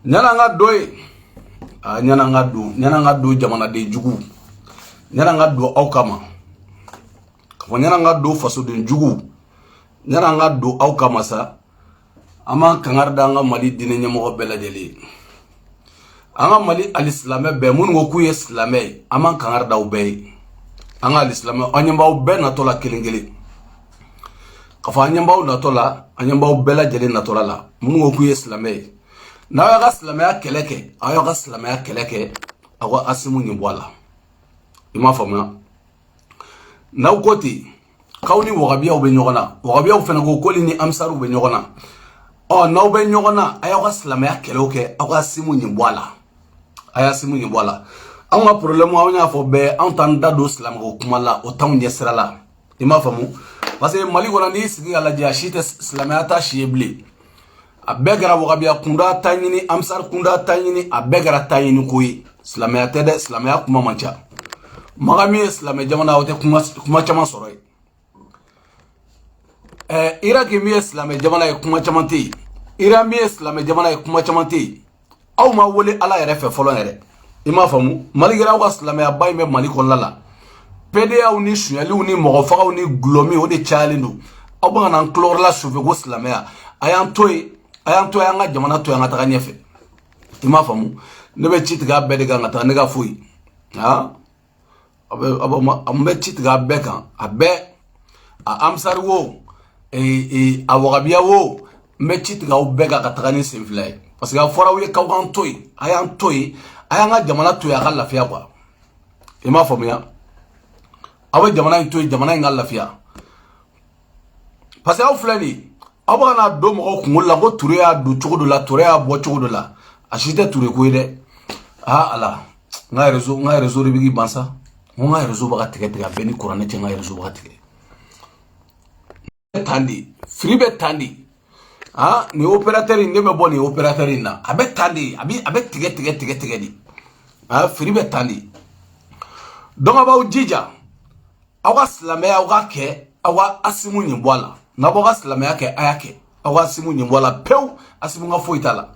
Ɲan'an ka don yen, a ɲan'an ka don, ɲan'an ka don jamanaden jugu, ɲan'an ka don aw kama, ka fɔ ɲan'an ka don fasoden jugu, ɲan'an ka don aw kama sa, an b'an kangari da an ka Mali diinɛ ɲɛmɔgɔ bɛɛ lajɛlen ye, an ka Mali alisilamɛ bɛɛ minnu ko k'u ye silamɛ ye, an b'an kangari da aw bɛɛ ye. An ka alisilamɛ, an ɲɛ b'aw bɛɛ natɔ la kelen kelen, ka fɔ an ɲɛ b'aw natɔ la, an ɲɛ b'aw bɛɛ lajɛlen natɔla la, minnu ko k'u ye silamɛ ye. N'aw y'a ka silamɛya kɛlɛ kɛ, aw y'aw ka silamɛya kɛlɛ kɛ, aw ka Asimu nin bɔ a la. I m'a faamuya? N'aw ko ten k'aw ni wagabiyaw bɛ ɲɔgɔn na, wagabiyaw fana ko k'olu ni amisariw bɛ ɲɔgɔn na. Ɔ, n'aw bɛ ɲɔgɔn na, a y'aw ka silamɛya kɛlɛw kɛ, aw ka Asimu nin bɔ a la, a y'a Asimu nin bɔ a la. Anw ka problème, anw y'a fɔ bɛɛ, anw t'an da don silamɛko kuma la, o t'anw ɲɛ sira la. I m'a faamu? Parce que Mali kɔnɔ, n'i sigi ka lajɛ, a si tɛ silamɛya ta si ye bilen. A bɛɛ kɛra wagabiya kunda ta ɲini, amisari kunda ta ɲini, a bɛɛ kɛra ta ɲini ko ye. Silamɛya tɛ dɛ, silamɛya kuma man ca. Maga min ye silamɛ jamana, o tɛ kuma caman sɔrɔ yen. Iraki min ye silamɛ jamana ye, kuma caman tɛ yen. Iran min ye silamɛ jamana ye, kuma caman tɛ yen. Aw ma wele Ala yɛrɛ fɛ fɔlɔ yɛrɛ. I m'a faamu? Malgré aw ka silamɛyaba in bɛ Mali kɔnɔna la, PDAw ni sonyaliw ni mɔgɔfagaw ni gulɔmi, o de cayalen don. Aw bɛ ka n'an kulɔrɔla sufɛ ko silamɛya. A y'an to yen, a y'an to yen, an ka jamana to yen, an ka taga ɲɛfɛ. I m'a faamu? Ne bɛ ci tigɛ a bɛɛ de kan ka taga, ne ka foyi han a bɛ a bɛ an bɛ ci tigɛ a bɛɛ kan, a bɛɛ, a amisari wo, a wagabiya wo, n bɛ ci tigɛ aw bɛɛ kan ka taga ni sen fila ye, parce que a fɔra aw ye k'aw k'an to yen, a y'an to yen, a y'an ka jamana to yen, a ka lafiya quoi. I m'a faamuya? Aw bɛ jamana in to yen, jamana in ka lafiya, parce que aw filɛ nin ye, aw bɛ ka n'a don mɔgɔw kunkolo la ko Ture y'a don cogo dɔ la, Ture y'a bɔ cogo dɔ la. A si tɛ Ture ko ye dɛ. Aa Ala, n ka réseau, n ka réseau de bɛ k'i ban sa. N ko n ka réseau bɛ ka tigɛ tigɛ, a bɛɛ ni kuranɛ cɛ, n ka réseau bɛ ka tigɛ tan de, firi bɛ tan de. Ah, nin opérateur in, ne bɛ bɔ nin opérateur in na, a bɛ tan de, a bɛ tigɛ tigɛ tigɛ tigɛ de. Ah, firi bɛ tan de. Donc a b'aw jija, aw ka silamɛya, aw ka kɛ, aw ka Asimu nin bɔ a la. N'aw b'aw ka silamɛya kɛ, a y'a kɛ, aw ka Asimu nin bɔ a la pewu. Asimu ka foyi t'a la.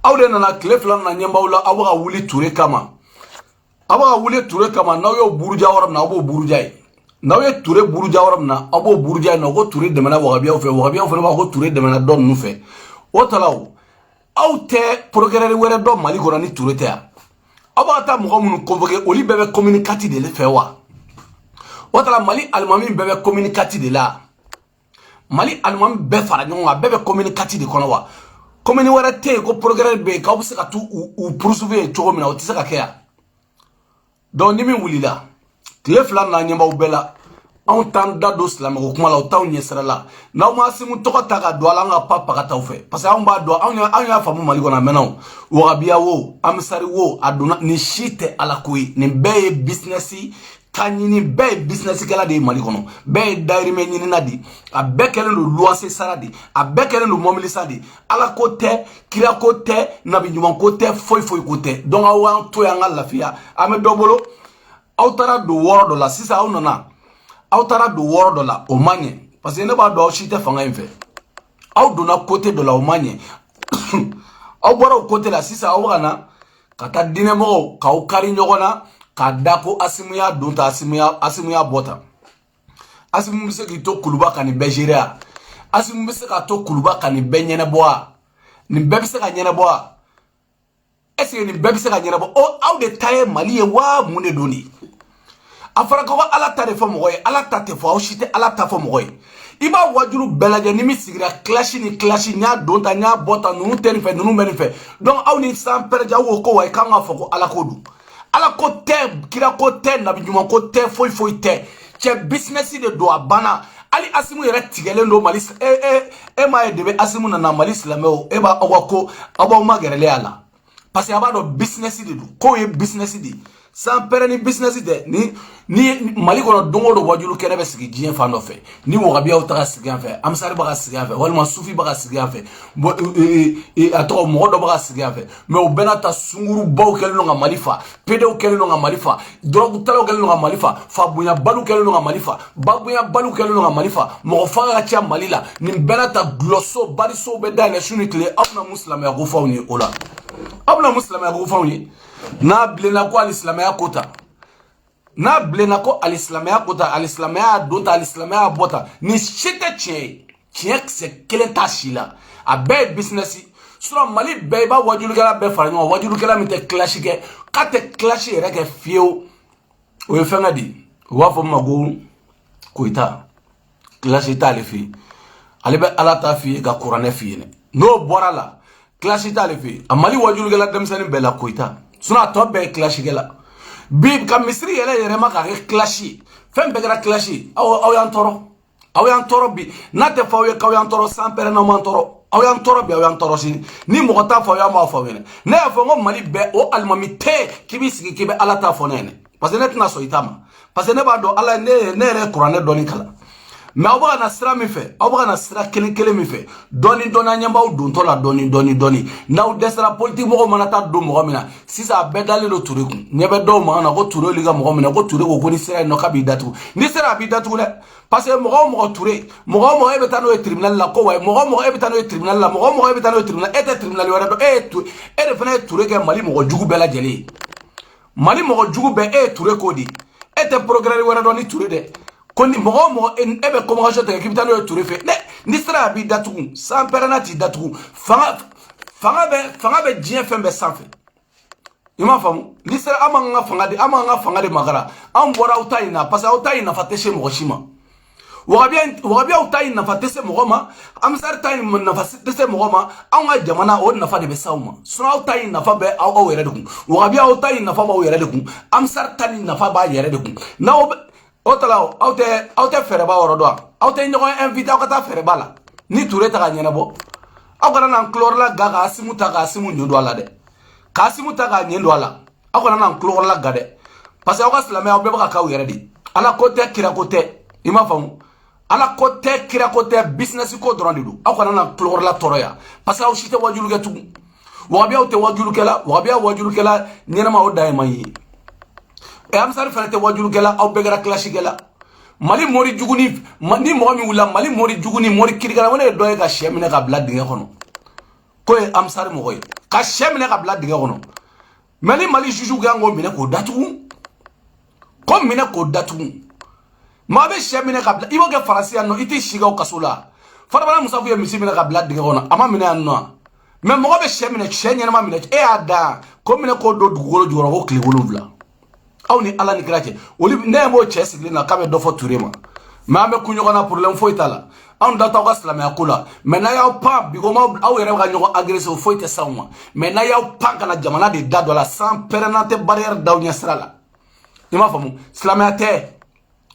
Aw de nana tile 2 nana, ɲɛ b'aw la, aw bɛ ka wuli Ture kama, aw bɛ ka wuli Ture kama. N'aw y'o buruja yɔrɔ min na, aw b'o buruja ye. N'aw ye Ture buruja yɔrɔ min na, aw b'o buruja yen nɔ, ko Ture dɛmɛna wagabiyaw fɛ, wagabiyaw fana b'a fɔ ko Ture dɛmɛna dɔ ninnu fɛ. O ta la o, aw tɛ procureur wɛrɛ dɔn Mali kɔnɔ ni Ture tɛ yan. Aw b'a taa mɔgɔ minnu convoqué, olu bɛɛ bɛ commune 4 de fɛ wa? O ta la, Mali alimami bɛɛ bɛ commune 4 de la. Mali alimami bɛɛ fara ɲɔgɔn kan, a bɛɛ bɛ commune 4 de kɔnɔ wa? Commune wɛrɛ tɛ yen ko procureur bɛ yen k'aw bɛ se ka t'u u poursuivre yen cogo min na, o tɛ se ka kɛ yan. Donc ni min wulila tile 2 n'a ɲɛ b'aw bɛɛ la, anw t'an da don silamɛko kuma la, o t'anw ɲɛ sira la. N'aw ma Asimu tɔgɔ ta ka don a la, an ka pa paga t'aw fɛ, parce que anw b'a dɔn, anw y'a faamu Mali kɔnɔ a mɛnna o. Wagabiya wo, amisari wo, a donna nin si tɛ Ala ko ye. Nin bɛɛ ye business ta ɲini, bɛɛ ye business kɛla de ye Mali kɔnɔ, bɛɛ ye dayirimɛ ɲinina de, a bɛɛ kɛlen don luwanse sara de, a bɛɛ kɛlen don mɔbili sa de. Ala ko tɛ, kira ko tɛ, nabi ɲuman ko tɛ, foyi foyi ko tɛ. Donc aw y'an to yen, an ka lafiya, an bɛ dɔ bolo. Aw taara don wɔɔrɔ dɔ la sisan, aw nana, aw taara don wɔɔrɔ dɔ la, o ma ɲɛ, parce que ne b'a dɔn aw si tɛ fanga in fɛ. Aw donna côté dɔ la, o ma ɲɛ, aw bɔra o côté la sisan, aw bɛ ka na ka taa diinɛmɔgɔw k'aw kari ɲɔgɔn na k'a da ko Asimu y'a don tan, Asimu y'a bɔ tan. Asimu bɛ se k'i to Kuluba ka nin bɛɛ gérer wa? Asimu bɛ se k'a to Kuluba ka nin bɛɛ ɲɛnabɔ wa? Nin bɛɛ bɛ se ka ɲɛnabɔ wa? Est ce que nin bɛɛ bɛ se ka ɲɛnabɔ? O aw de ta ye Mali ye wa? Mun de don nin? A fɔra ko Ala ta de fɔ mɔgɔ ye, Ala ta tɛ fɔ, aw si tɛ Ala ta fɔ mɔgɔ ye. I b'a wajulu bɛɛ lajɛ, ni min sigira kilasi ni kilasi, n y'a don tan, n y'a bɔ tan, ninnu tɛ nin fɛ, ninnu bɛ nin fɛ. Donc aw ni san pɛrɛjɛ, aw ko ko wa k'an k'a fɔ ko Ala ko don. Ala ko tɛ, kira ko tɛ, nabi ɲuman ko tɛ, foyi foyi tɛ. Cɛ, business de don, a banna. Hali Asimu yɛrɛ tigɛlen don Mali. E m'a ye, de Asimu nana Mali silamɛw, e b'a aw ka ko, aw b'aw magɛrɛlen a la, parce que a b'a dɔn business de don, kow ye business de ye. San pɛrɛ ni business tɛ. Ni Mali kɔnɔ, don o don wajulu kɛnɛ bɛ sigi diɲɛ fan dɔ fɛ, ni wagabiyaw taga sigi yan fɛ, amisari b'a ka sigi yan fɛ, walima sufi b'a ka sigi yan fɛ, a tɔgɔ mɔgɔ dɔ b'a ka sigi yan fɛ, mais o bɛɛ n'a ta, sungurubaw kɛlen don ka Mali fa, pedew kɛlen don ka Mali fa, dɔrɔgutalaw kɛlen don ka Mali fa, fabonyabaliw kɛlen don ka Mali fa, babonyabaliw kɛlen don ka Mali fa, mɔgɔ faga ka ca Mali la. Nin bɛɛ n'a ta, gulɔso barisow bɛ dayɛlɛ su ni tile. Aw bɛna mun silamɛya ko fɔ aw ye o la? Aw bɛna mun silamɛya ko f'anw ye? N'a bilenna ko hali silamɛya ko ta, n'a bilenna ko ali silamɛya ko ta, ali silamɛya don ta, ali silamɛya bɔ ta, nin si tɛ tiɲɛ ye. Tiɲɛ kisɛ kelen t'a si la, a bɛɛ ye business. Sinon Mali bɛɛ, i b'a wajulikɛla bɛɛ fara ɲɔgɔn kan, wajulikɛla min tɛ clash kɛ, k'a tɛ clash yɛrɛ kɛ fiyewu, o ye fɛnkɛ de ye, u b'a fɔ min ma ko Koyita. Clash t'ale fɛ yen, ale bɛ Ala ta f'i ye ka kuranɛ f'i ye. N'o bɔra la, clash t'ale fɛ yen. A Mali wajulikɛla denmisɛnnin bɛɛ la, Koyita. Sinon a tɔ bɛɛ ye clashkɛla. Bi ka misiri yɛrɛ yɛrɛma k'a kɛ clash ye, fɛn bɛɛ kɛra clash ye. Aw y'an tɔɔrɔ, aw y'an tɔɔrɔ bi. N'a tɛ fɔ aw ye k'aw y'an tɔɔrɔ, san pɛrɛnna m'an tɔɔrɔ. Aw y'an tɔɔrɔ bi, aw y'an tɔɔrɔ sini. Ni mɔgɔ t'a fɔ aw y'an b'a fɔ aw ɲɛna. Ne y'a fɔ n ko Mali bɛɛ, o alimami tɛ k'i b'i sigi k'i bɛ Ala ta fɔ ne ɲɛna, parce que ne tɛna sɔn i ta ma, parce que ne b'a dɔn Ala ne yɛrɛ ye kuranɛ dɔɔni kalan. Mais aw bɛ ka na sira min fɛ, aw bɛ ka na sira kelen kelen min fɛ, dɔɔni dɔɔni, an ɲɛ b'aw dontɔ la dɔɔni dɔɔni dɔɔni. N'aw dɛsɛra, politique mɔgɔw mana taa don mɔgɔ min na sisan, a bɛɛ dalen don Ture kun. Ɲɛ bɛ dɔw mankan na ko Ture y'olu ka mɔgɔ minɛ, ko Ture ko ni sera yen nɔ k'a b'i datugu. Ni sera, a b'i datugu dɛ, parce que mɔgɔ o mɔgɔ, Ture, mɔgɔ o mɔgɔ, e bɛ taa n'o ye tribunal la ko wa, mɔgɔ o mɔgɔ, e bɛ taa n'o ye tribunal la, mɔgɔ o mɔgɔ, e bɛ taa n'o ye tribunal, e tɛ tribunal wɛrɛ dɔn. E ye Ture, e de fana ye Ture kɛ Mali mɔgɔ jugu bɛɛ lajɛlen ye. Mali mɔgɔ jugu bɛɛ, e ye Ture k'o di. E tɛ procureur wɛrɛ dɔn ni Ture dɛ. Ko ni mɔgɔ o mɔgɔ, e bɛ convocation tigɛ k'i bɛ taa n'o ye Ture fɛ ne, ni sera, a b'i datugu. San pɛrɛnna t'i datugu. Fanga bɛ diɲɛ fɛn bɛɛ sanfɛ, i m'a faamu? Ni sera, an b'an ka fanga de, an b'an ka fanga de makara. An bɔra aw ta in na, parce que aw ta in nafa tɛ se mɔgɔ si ma. Wagabiyaw ta in nafa tɛ se mɔgɔ ma, Amisari ta in nafa tɛ se mɔgɔ ma. Anw ka jamana, o nafa de bɛ s'aw ma. Sinon aw ta in nafa bɛ aw yɛrɛ de kun. Wagabiyaw ta in nafa b'aw yɛrɛ de kun, Amisari ta in nafa b'a yɛrɛ de kun. N'aw bɛ o ta la, aw tɛ fɛɛrɛba yɔrɔ dɔn, aw tɛ ɲɔgɔn invité, aw ka taa fɛɛrɛba la ni Ture ta ka ɲɛnabɔ. Aw kana na n kulɔrɔla ga ka Asimu ta ka Asimu ɲɛ don a la dɛ, ka Asimu ta k'a ɲɛ don a la. Aw kana na n kulɔrɔla ga dɛ, parce que aw ka silamɛya, aw bɛɛ bɛ ka k'aw yɛrɛ de. Ala ko tɛ, kira ko tɛ, i m'a faamu? Ala ko tɛ, kira ko tɛ, business ko dɔrɔn de don. Aw kana na kulɔrɔla tɔɔrɔ yan, parce que aw si tɛ wajulu kɛ tugun. Wagabiyaw tɛ wajulukɛla, wagabiya wajulukɛla ɲɛnama, o dan ye man ye. Ɛ, Amisari fana tɛ wajulukɛla, aw bɛɛ kɛra clashkɛla. Mali mori jugu ni mɔgɔ min wulila, Mali mori jugu ni mori kirikara, ne ye dɔ ye ka sɛ minɛ ka bila dingɛ kɔnɔ, k'o ye Amisari mɔgɔ ye, ka sɛ minɛ ka bila dingɛ kɔnɔ. Mais ni Mali juge kan k'o minɛ k'o datugu, k'o minɛ k'o datugu. Maa bɛ sɛ minɛ ka bila, i b'o kɛ Faransi yan nɔ, i t'i si kɛ o kaso la. Farabana Musafu ye misi minɛ ka bila dingɛ kɔnɔ, a ma minɛ yan nɔ. Mais mɔgɔ bɛ sɛ minɛ, sɛ ɲɛnama minɛ, e y'a da k'o minɛ k'o don dugukolo jukɔrɔ ko tile 7. Aw ni Ala ni kira cɛ, olu ne b'o cɛ sigilen na k'a bɛ dɔ fɔ Ture ma. Mais an bɛ kun ɲɔgɔn na, problème foyi t'a la. Anw da t'aw ka silamɛya ko la. Mais n'a y'aw pan bi ko aw yɛrɛ bɛ ka ɲɔgɔn agressé, o foyi tɛ s'aw ma. Mais n'a y'aw pan ka na jamana de da dɔ la, san pɛrɛnna tɛ barrière d'aw ɲɛ sira la, i m'a faamu? Silamɛya tɛ,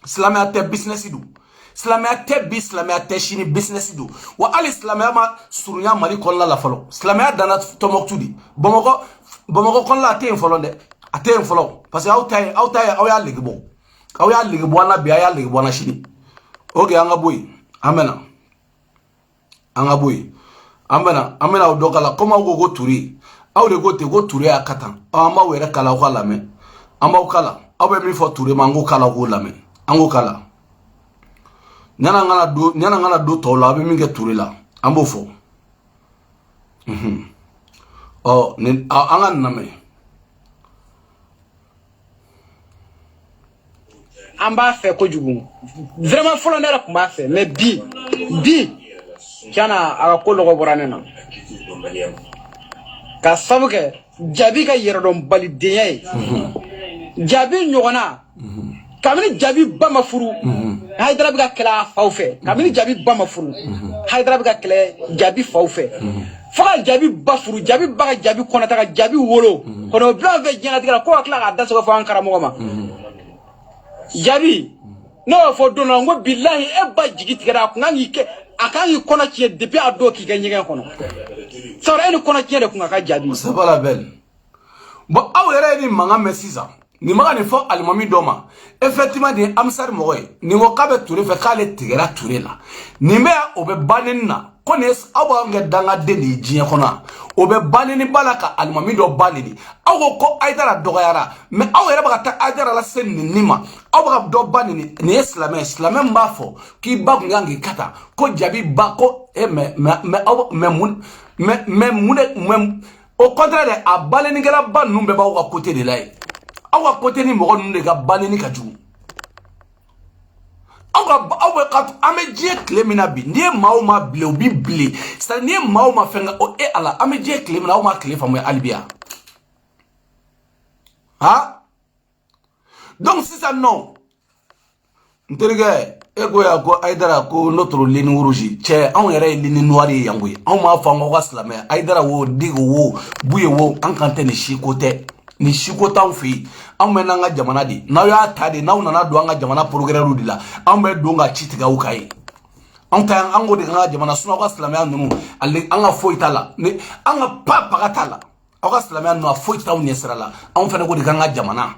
silamɛya tɛ, business don. Silamɛya tɛ bi, silamɛya tɛ sini, business don. Wa hali silamɛya ma surunya Mali kɔnɔna la fɔlɔ. Silamɛya danna Tɔnbɔkutu de, Bamakɔ kɔnɔna, a tɛ yen fɔlɔ dɛ, a tɛ yen fɔlɔ, parce que aw ta ye, aw ta ye, aw y'a lege bɔ, aw y'a lege bɔ an na bi, aw y'a lege bɔ an na sini. Ok, an ka bɔ yen, an bɛna, an ka bɔ yen, an bɛna aw dɔ kala. Komi aw ko ko Ture, aw de ko ten ko Ture y'a ka tan, an b'aw yɛrɛ kala, aw ka lamɛn. An b'aw kala, aw bɛ min fɔ Ture ma, an k'o kala, k'o lamɛn, an k'o kala. Ɲana an kana don tɔw la, aw bɛ min kɛ Ture la, an b'o fɔ. Ɔ nin, an ka nin lamɛn. An b'a fɛ kojugu vraiment. Fɔlɔ ne yɛrɛ tun b'a fɛ, mais bi bi, tiɲɛna, a ka ko lɔgɔ bɔra ne na, ka sabu kɛ Jaabi ka yɛrɛdɔnbalidenya ye. Jaabi ɲɔgɔnna, kabini Jaabi ba ma furu, Hayidara bɛ ka kɛlɛ a faw fɛ. Kabini Jaabi ba ma furu, Hayidara bɛ ka kɛlɛ Jaabi faw fɛ, fo ka Jaabi ba furu. Jaabi ba ka Jaabi kɔnɔta ka Jaabi wolo kɔnɔ, o bila an fɛ diɲɛlatigɛ la ko ka tila k'a da sɛgɛ fɔ an karamɔgɔ ma. Jaabi, ne y'o fɔ don dɔ la, n ko bilahi, e ba jigi tigɛra, a kun kan k'i kɛ, a kan k'i kɔnɔ tiɲɛ depuis a don k'i kɛ ɲɛgɛn kɔnɔ. Sabula e ni kɔnɔ tiɲɛ de kun ka kan, Jaabi. C'est pas la peine. Bon, aw yɛrɛ ye nin mankan mɛn sisan, nin ma ka nin fɔ alimami dɔ ma. Effectivement, nin ye Amisari mɔgɔ ye, nin ko k'a bɛ Ture fɛ, k'ale tigɛra Ture la. Nin bɛ o bɛ baneni na ko nin ye, aw b'anw kɛ dangaden de ye diɲɛ kɔnɔ. O bɛ baneni ba la ka alimami dɔ ba neni. Aw ko ko Ayidara dɔgɔyara, mais aw yɛrɛ bɛ ka taa Ayidara lase nin ma, aw bɛ ka dɔ ba neni. Nin ye silamɛ ye, silamɛ min b'a fɔ k'i ba kun kan k'i kata ko Jaabi ba ko e. Mais aw, mais mun, mais mun de, mais Au contraire, a banenikɛlaba ninnu bɛɛ b'aw ka côté de la yen. Aw ka côté ni mɔgɔ ninnu de ka baneni ka jugu. Aw ka aw bɛ ka an bɛ diɲɛ tile min na bi, n'i ye maa o maa bilen, u b'i bilen. C'est à dire, n'i ye maa o maa fɛn kɛ, o e Ala, an bɛ diɲɛ tile min na, aw ma tile faamuya hali bi yan. Han, donc sisan nɔ, n terikɛ, e ko yan ko Hayidara, ko notre ligne rouge. Cɛ, anw yɛrɛ ye ligne noire ye yan koyi. Anw m'a fɔ an ko ka silamɛya, Hayidara wo, Diko wo, Buye wo, an kan tɛ nin si ko tɛ, nin si ko t'anw fɛ yen. Anw bɛ n'an ka jamana de, n'aw y'a ta de, n'aw nana don an ka jamana progrès de la, anw bɛ don ka ci tigɛ aw kan ye. Anw ta, an k'o de k'an ka jamana. Sinon aw ka silamɛya ninnu, ale an ka foyi t'a la, ni an ka pa paga t'a la. Aw ka silamɛya ninnu, a foyi t'anw ɲɛ sira la. Anw fana ko de k'an ka jamana,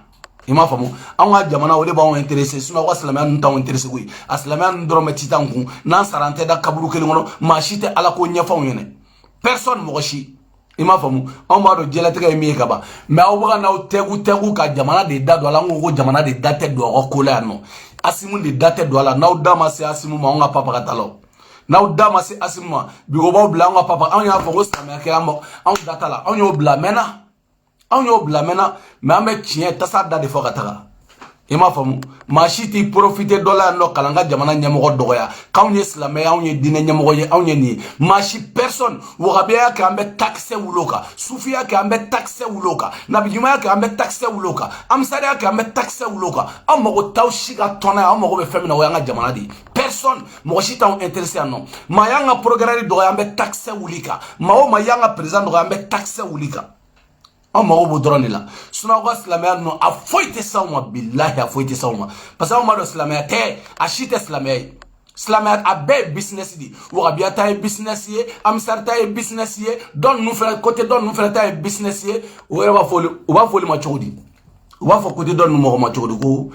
i m'a faamu? Anw ka jamana, o de b'anw intéressé. Sinon aw ka silamɛya ninnu t'anw intéressé koyi. A silamɛya ninnu dɔrɔn bɛ ci t'an kun. N'an sara, an tɛ da kaburu kelen kɔnɔ. Maa si tɛ Ala ko ɲɛfɔ anw ɲɛnɛ, personne, mɔgɔ si, i m'a faamu? Anw b'a dɔn diɲɛlatigɛ ye min ye ka ban. Mais aw bɛ ka n'aw tɛgu tɛgu ka jamana de da don a la. An ko ko jamana de da tɛ don aw ka ko la yan nɔ. Asimu de da tɛ don a la. N'aw da ma se Asimu ma, anw ka papa ka taa la o. N'aw da ma se Asimu ma, bigo b'aw bila. Anw ka papa, anw y'a fɔ ko silamɛya kɛra an anw da t'a la. Anw y'o bila mɛnna, anw y'o bila mɛnna. Mais an bɛ tiɲɛ tasa da de fɔ ka taga, i m'a faamu? Maa si t'i profiter dɔ la yan nɔ kalan ka jamana ɲɛmɔgɔ dɔgɔya k'anw ye silamɛ ye, anw ye diinɛ ɲɛmɔgɔ ye, anw ye nin ye. Maa si, personne. Wagabiya kɛ, an bɛ takisɛ wuli o kan. Sufiya kɛ, an bɛ takisɛ wuli o kan. Nabiɲumanya kɛ, an bɛ takisɛ wuli o kan. Amisariya kɛ, an bɛ takisɛ wuli o kan. Anw mago t'aw si ka tɔnna ye. Anw mago bɛ fɛn min na, o y'an ka jamana de ye. Personne, mɔgɔ si t'anw intéressé yan nɔ. Maa y'an ka progrès dɔgɔya, an bɛ takisɛ wuli kan. Maa o maa y'an ka président dɔgɔya, an bɛ takisɛ wuli kan. Anw mago b'o dɔrɔn de la. Sinon aw ka silamɛya ninnu, a foyi tɛ s'anw ma. Bilahi, a foyi tɛ s'anw ma, parce que anw b'a dɔn silamɛya tɛ, a si tɛ silamɛya ye. Silamɛya, a bɛɛ ye business de ye. Wagabiya ta ye business ye, amisari ta ye business ye, dɔ ninnu fɛnɛ côté dɔ ninnu fɛnɛ ta ye business ye. O yɛrɛ b'a fɔ, u b'a fɔ olu ma cogo di? U b'a fɔ côté dɔ ninnu mɔgɔ ma cogo di? Ko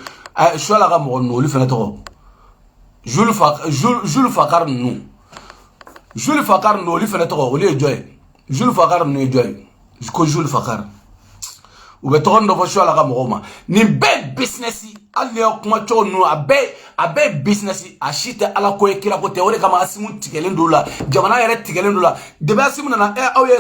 Suala ka mɔgɔ ninnu, olu fɛnɛ tɔgɔ Jules Fa, Jules Fakar ninnu, Jules Fakar ninnu, olu fɛnɛ tɔgɔ, olu ye jɔn ye? Jules Fakar ninnu ye jɔn ye? Ko Jules Fakar, u bɛ tɔgɔ dɔ fɔ Suala ka mɔgɔw ma. Nin bɛɛ ye business. Hali ni y'aw kuma cogo ninnu, a bɛɛ ye business. A si tɛ Ala ko ye, kira ko tɛ. O de kama Asimu tigɛlen don la, jamana yɛrɛ tigɛlen don la. Depuis Asimu nana, ɛ, aw ye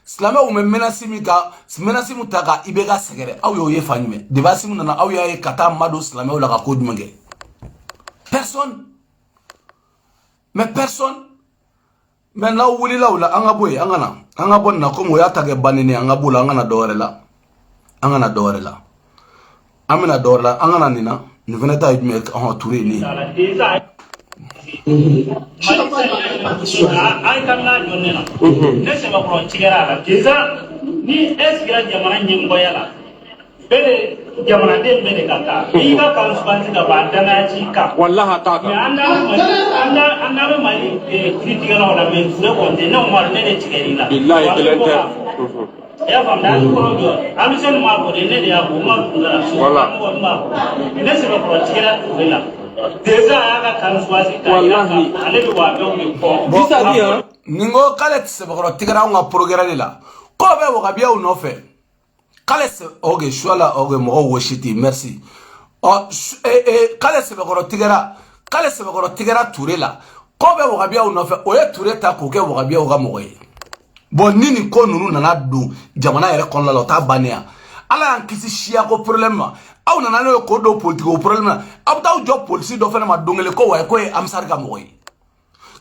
silamɛw bɛ menace min ka menace min ta ka IBK sɛgɛrɛ, aw y'o ye fan jumɛn? Depuis Asimu nana, aw y'a ye ka taa madon silamɛw la ka ko jumɛn kɛ? Personne, mais personne. Mais n'aw wulila o la, an ka bɔ yen, an ka na, an ka bɔ nin na. Komi o y'a ta kɛ banni, an ka b'o la, an ka na dɔ wɛrɛ la, an ka na dɔ wɛrɛ la, an bɛna dɔ wɛrɛ la, an ka na nin na. Nin fana ta ye jumɛn ye? Ɔhɔn, Ture nin. An ka n'a jɔ ne na, ne sɛbɛkɔrɔ tigɛra a la déjà. Ni e sigira jamana ɲɛmɔgɔya la, bɛɛ de, jamanaden bɛɛ de ka kan n'i ka kan suganti ka ban danaya ci kan. Wallahi, a t'a mais kan. An n'a bɛ Mali, an n'a bɛ Mali kiiritigɛlaw la, mais Ture kɔni tɛ ne Umaru, ne de tigɛr'i la. Bilahi, Wa an bɛ kelen bɔ tɛ. k'a fɔ. I y'a faamuya? An kɔrɔ jɔ, an bɛ se nin ma fɔ de, ne de y'a fɔ, Umaru Tunkara. Voilà. Mɔgɔ min b'a fɔ, ne sɛbɛkɔrɔ tigɛra Ture la déjà, a y'a ka kan suganti k'a yira k'a Wallahi. fɔ ale bɛ wa bɛɛ de kɔ. Bon, C'est-à-dire, hein, nin ko k'ale sɛbɛkɔrɔ tigɛra anw ka progrès de la, k'o bɛ wagabiyaw nɔfɛ, k'ale sɛ. Ok, Suala, ok, mɔgɔw wɔsi ten, merci. Ɔ k'ale sɛbɛkɔrɔ tigɛra, k'ale sɛbɛkɔrɔ tigɛra Ture la, k'o bɛ wagabiyaw nɔfɛ. O ye Ture ta k'o kɛ wagabiyaw ka mɔgɔ ye. Bon, ni nin ko ninnu nana don jamana yɛrɛ kɔnɔna la, o t'a bannen ya. Ala y'an kisi siyako problème ma. Aw nana n'o ye k'o don politique o problème na. Aw bɛ t'aw jɔ polisi dɔ fana ma don kelen ko wayi, k'o ye amisari ka mɔgɔ ye,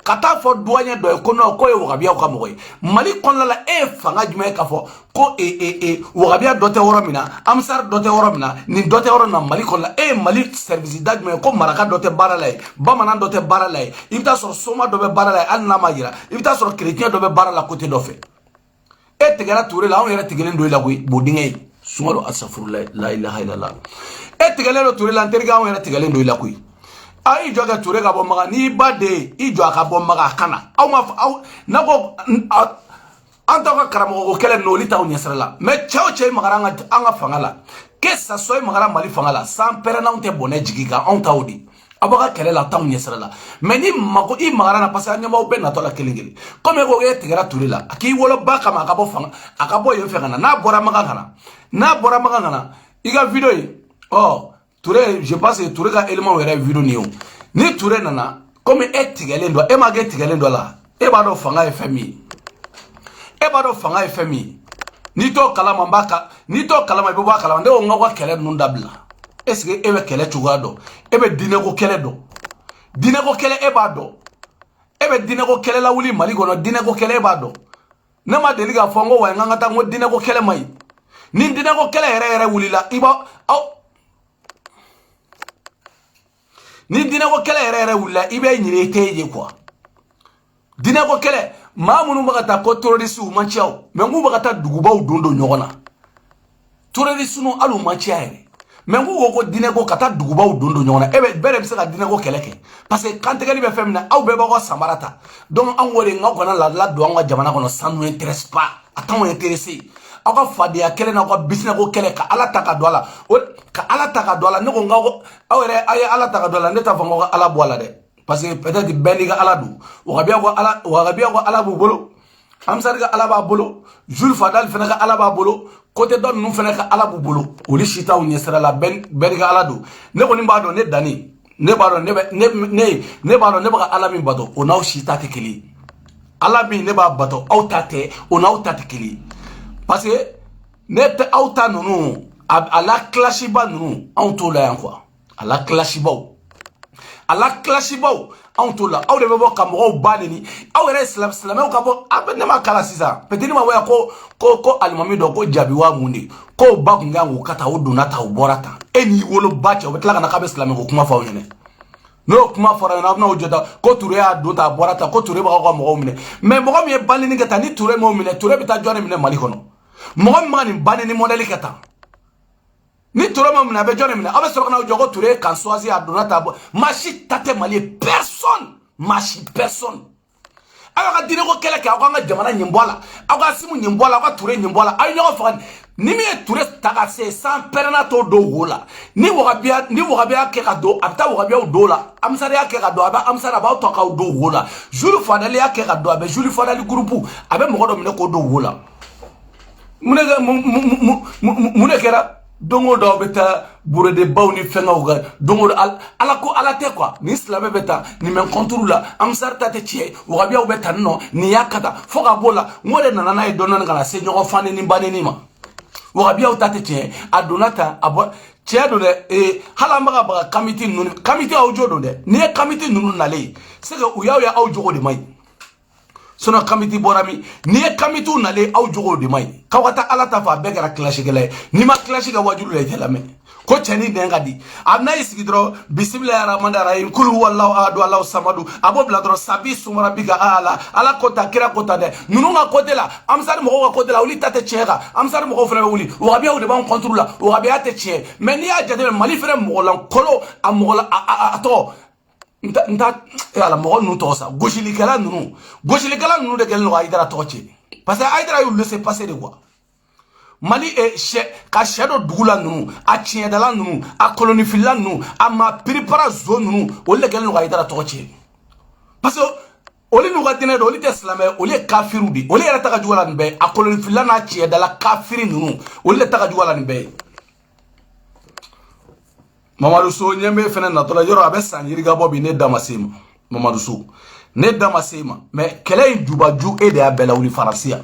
ka taa fɔ douanier dɔ ye ko non, k'o ye wagabiyaw ka mɔgɔ ye Mali kɔnɔna la. E ye fanga jumɛn ye k'a fɔ ko e e e wagabiya dɔ tɛ yɔrɔ min na, amisari dɔ tɛ yɔrɔ min na, nin dɔ tɛ yɔrɔ min na Mali kɔnɔna la? E ye Mali service da jumɛn ye ko maraka dɔ tɛ baara la yen, bamanan dɔ tɛ baara la yen? I bɛ taa sɔrɔ soma dɔ bɛ baara la yen, hali n'a ma yira. I bɛ taa sɔrɔ chrétien dɔ bɛ baara la côté dɔ fɛ. E tigɛra Ture la, anw yɛrɛ tigɛlen don e la koyi. Bodingɛ ye sunkalo, asafurula, la ilaha illallah. E tigɛlen don Ture la, n terikɛ, anw yɛrɛ tigɛlen don i la koyi. A y'i jɔ kɛ Ture ka bɔ Maga, n'i ba den ye, i jɔ a ka bɔ Maga, a ka na. Aw ma fɔ aw n'a ko an t'aw ka karamɔgɔ ko kɛlɛ ninnu, olu t'aw ɲɛsira la. Mais cɛ o cɛ, i magara an ka fanga la, que ça soit i magara Mali fanga la, san pɛrɛnnanw tɛ bɔnɛ jigi kan, anw t'aw de. Aw b'aw ka kɛlɛ la, t'anw ɲɛsira la. Mais ni mako i magara na, parce que an ɲɛ b'aw bɛɛ natɔ la kelen kelen. Komi e ko e tigɛra Ture la, a k'i wolo ba kama, a ka bɔ fanga, a ka bɔ yen fɛ ka na. N'a bɔra Maga ka na, n'a bɔra Maga ka na, i ka vidéo ye. Ɔ Ture, je pense que Ture ka élément yɛrɛ ye vidéo nin ye. O ni Ture nana, komi e tigɛlen don, e ma kɛ tigɛlen dɔ la, e b'a dɔn fanga ye fɛn min ye. E b'a dɔn fanga ye fɛn min ye. N'i t'o kalama, n b'a ka, n'i t'o kalama, i bɛ bɔ a kalama. Ne ko n k'aw ka kɛlɛ ninnu dabila. Est ce que e bɛ kɛlɛ cogoya dɔn? E bɛ diinɛko kɛlɛ dɔn? Diinɛko kɛlɛ, e b'a dɔn? E bɛ diinɛko kɛlɛ lawuli Mali kɔnɔ? Diinɛko kɛlɛ, e b'a dɔn? Ne ma deli k'a fɔ n ko wa n k'an ka taa, n ko diinɛko kɛlɛ man ɲi. Ni diinɛko kɛlɛ yɛrɛ yɛrɛ wulila, i b'a aw, ni diinɛko kɛlɛ yɛrɛ yɛrɛ wulila, i bɛ ɲinɛ i tɛ ye quoi. Diinɛko kɛlɛ, maa minnu bɛ ka taa ko terroriste, u man ca o, mais k'u bɛ ka taa dugubaw don don ɲɔgɔn na. Terroriste ninnu, hali u man ca yɛrɛ, mais k'u ko ko diinɛko ka taa dugubaw don don ɲɔgɔn na. E bɛ bɛɛ de bɛ se ka diinɛko kɛlɛ kɛ, parce que kantigɛli bɛ fɛn min na, aw bɛɛ b'aw ka samara ta. Donc anw ko de n k'aw kana laadala don anw ka jamana kɔnɔ, ça nous intéresse pas, a t'anw intéressé. Aw ka fadenya kɛlɛ n'aw ka bisinako kɛlɛ, ka Ala ta ka don a la, o ka Ala ta ka don a la. Ne ko n k'aw, aw yɛrɛ, aw ye Ala ta ka don a la. Ne t'a fɔ n k'aw ka Ala bɔ a la dɛ, parce que peut-être bɛɛ n'i ka Ala don. Wagabiyaw ka Ala, wagabiyaw ka Ala b'u bolo, Amisari ka Ala b'a bolo, Jules Fadal fana ka Ala b'a bolo, côté dɔ ninnu fana ka Ala b'u bolo. Olu si t'aw ɲɛsira la. Bɛɛ n'i ka Ala don. Ne kɔni b'a dɔn, ne danni, ne b'a dɔn, ne bɛ ne ne ne b'a dɔn, ne bɛ ka Ala min bato, o n'aw si ta tɛ kelen ye. Ala min ne b'a bato, aw ta tɛ, o n'aw ta tɛ kelen ye, parce que ne tɛ aw ta ninnu, a la kilasiba ninnu, anw t'o la yan quoi. A la kilasibaw, a la kilasibaw, anw t'o la. Aw de bɛ bɔ ka mɔgɔw ba neni. Aw yɛrɛ silamɛw ka bɔ a bɛ ne ma kala sisan petini ma bɔ yan ko alimami dɔ ko jaabi wa mun de k'o ba kun kan k'o ka ta, o donna ta, o bɔra tan. E n'i wolo ba cɛ, o bɛ tila ka na k'a bɛ silamɛ ko kuma fɔ aw ɲɛna. N'o kuma fɔra ɲɛna, aw bɛna o jɔ ta ko Ture y'a don ta, a bɔra ta, ko Ture b'aw ka mɔgɔw minɛ. Mais mɔgɔ min ye banni kɛ tan, ni Ture m'o minɛ, Ture bɛ taa jɔn de minɛ Mali kɔnɔ? Mɔgɔ min b'a nin banni mɔdɛli kɛ tan, ni Ture ma minɛ, a bɛ jɔn de minɛ? Aw bɛ sɔrɔ ka n'aw jɔ ko Ture ye kan choisi, a donna ta, bɔ. Maa si ta tɛ Mali ye, personne, maa si, personne. Aw ka diinɛko kɛlɛ kɛ, aw k'an ka jamana ɲin bɔ a la, aw ka Asimu ɲin bɔ a la, aw ka Ture ɲin bɔ a la, aw ye ɲɔgɔn faga. Ni min ye Ture ta ka se san pɛrɛnna t'o don wo la. Ni wagabiya, ni wagabiya kɛ ka don, a bɛ taa wagabiyaw don la. Amisariya kɛ ka don, a bɛ amisari, a b'aw tɔ k'aw don wo la. Jules Fadali y'a kɛ ka don, a bɛ Jules Fadali groupe, a bɛ mɔgɔ dɔ minɛ k'o don wo la. Mun de kɛra? Don o don aw bɛ taa buredebaw ni fɛngɛw kan. Don o don, Ala ko Ala tɛ quoi. Nin silamɛ bɛ taa nin bɛ contre la, amisari ta tɛ tiɲɛ, wagabiyaw bɛ tan nɔ, nin y'a ka ta fo ka b'o la. N ko de nana n'a ye dɔɔnin dɔɔnin ka na se ɲɔgɔn fani ni baneni ma. Wagabiyaw ta tɛ tiɲɛ, a donna tan, a bɔ, tiɲɛ don dɛ. Ee, hali an bɛ ka baga kamiti ninnu, kamiti aw jo don dɛ. N'i ye kamiti ninnu nalen ye, c'est que u y'aw ye, aw jogo de man ɲi. Sinon kamiti bɔra min? N'i ye kamitiw nalen, aw jogo de man ɲi. K'aw ka taa Ala ta fɔ, a bɛɛ kɛra kilasikɛla ye. N'i ma kilasi kɛ wajulu la, i tɛ lamɛn. Ko cɛnin nɛn ka di, a n'a y'i sigi dɔrɔn, bisimilahi rahmani rahim, kulu huwallahu ahadu, Alahu samadu, a b'o bila dɔrɔn, sabi sumara bi ka ala Ala ko ta, kira ko ta dɛ. Ninnu ka côté la, amisari mɔgɔw ka côté la, olu ta tɛ tiɲɛ kan. Amisari mɔgɔw fana bɛ wuli, wagabiyaw de b'anw contre la, wagabiya tɛ tiɲɛ. Mais n'i y'a jateminɛ, Mali fana mɔgɔlankolo, a mɔgɔ la, a tɔgɔ n ta ala mɔgɔ ninnu tɔgɔ sa, gosilikɛla ninnu, gosilikɛla ninnu de kɛlen don ka Hayidara tɔgɔ tiɲɛ, parce que Hayidara y'u laisser passer de quoi. Mali sɛ ka sɛ dɔ dugu la ninnu, a tiɲɛdala ninnu, a kolonifilila ninnu, a maa piripara zo ninnu, olu de kɛlen don ka Hayidara tɔgɔ tiɲɛ, parce que olu n'u ka diinɛ don, olu tɛ silamɛ, olu ye kafiriw de. Olu yɛrɛ ta ka jugu la nin bɛɛ ye. A kolonifilila n'a tiɲɛdala kafiri ninnu, olu de ta ka jugu la nin bɛɛ ye. Mamadu So ɲɛ bɛ fɛnɛ natɔ la yɔrɔ, a bɛ san yirika bɔ bi. Ne da ma se ma, Mamadu So, ne da ma se ma. Mais kɛlɛ in jubaju, e de y'a bɛɛ lawuli Faransi yan.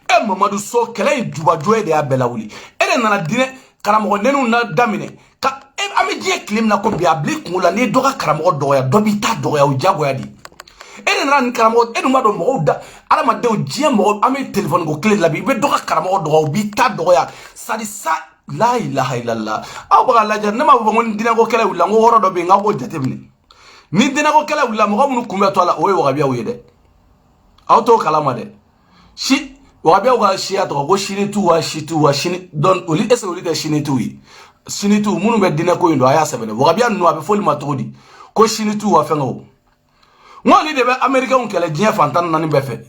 E Mamadu So, kɛlɛ in jubaju, e de y'a bɛɛ lawuli. E de nana diinɛ karamɔgɔ nɛniw na daminɛ ka e. An bɛ diɲɛ tile min na ko bi, a bila i kunkolo la, n'i ye dɔ ka karamɔgɔ dɔgɔya, dɔ b'i ta dɔgɔya, o diyagoya de. E de nana nin karamɔgɔ, e dun b'a dɔn mɔgɔw da adamadenw diɲɛ mɔgɔ, an bɛ telefɔni ko tile de la bi. I bɛ dɔ ka karamɔgɔ dɔgɔya, o b'i ta dɔgɔya. Sadi sa, la ilaha illallah. Aw bɛ ka lajɛ, ne m'a fɔ ko ni diinɛko kɛlɛ wulila, n ko yɔrɔ dɔ bɛ yen, n k'aw k'o jateminɛ. Ni diinɛko kɛlɛ wulila, mɔgɔ minnu kun bɛ to a la, o ye wagabiyaw ye dɛ. Aw t'o kalama dɛ. Si wagabiyaw ka siya tɔgɔ ko sinitu wa situ wa sini dɔn, olu est ce que olu tɛ sinituw ye? Sinituw minnu bɛ diinɛko in dɔn, a y'a sɛbɛn dɛ. Wagabiya ninnu, a bɛ fɔ olu ma cogo di ko sinituw wa fɛngɛw? N ko olu de bɛ Américains kɛlɛ diɲɛ fan 14 bɛɛ fɛ.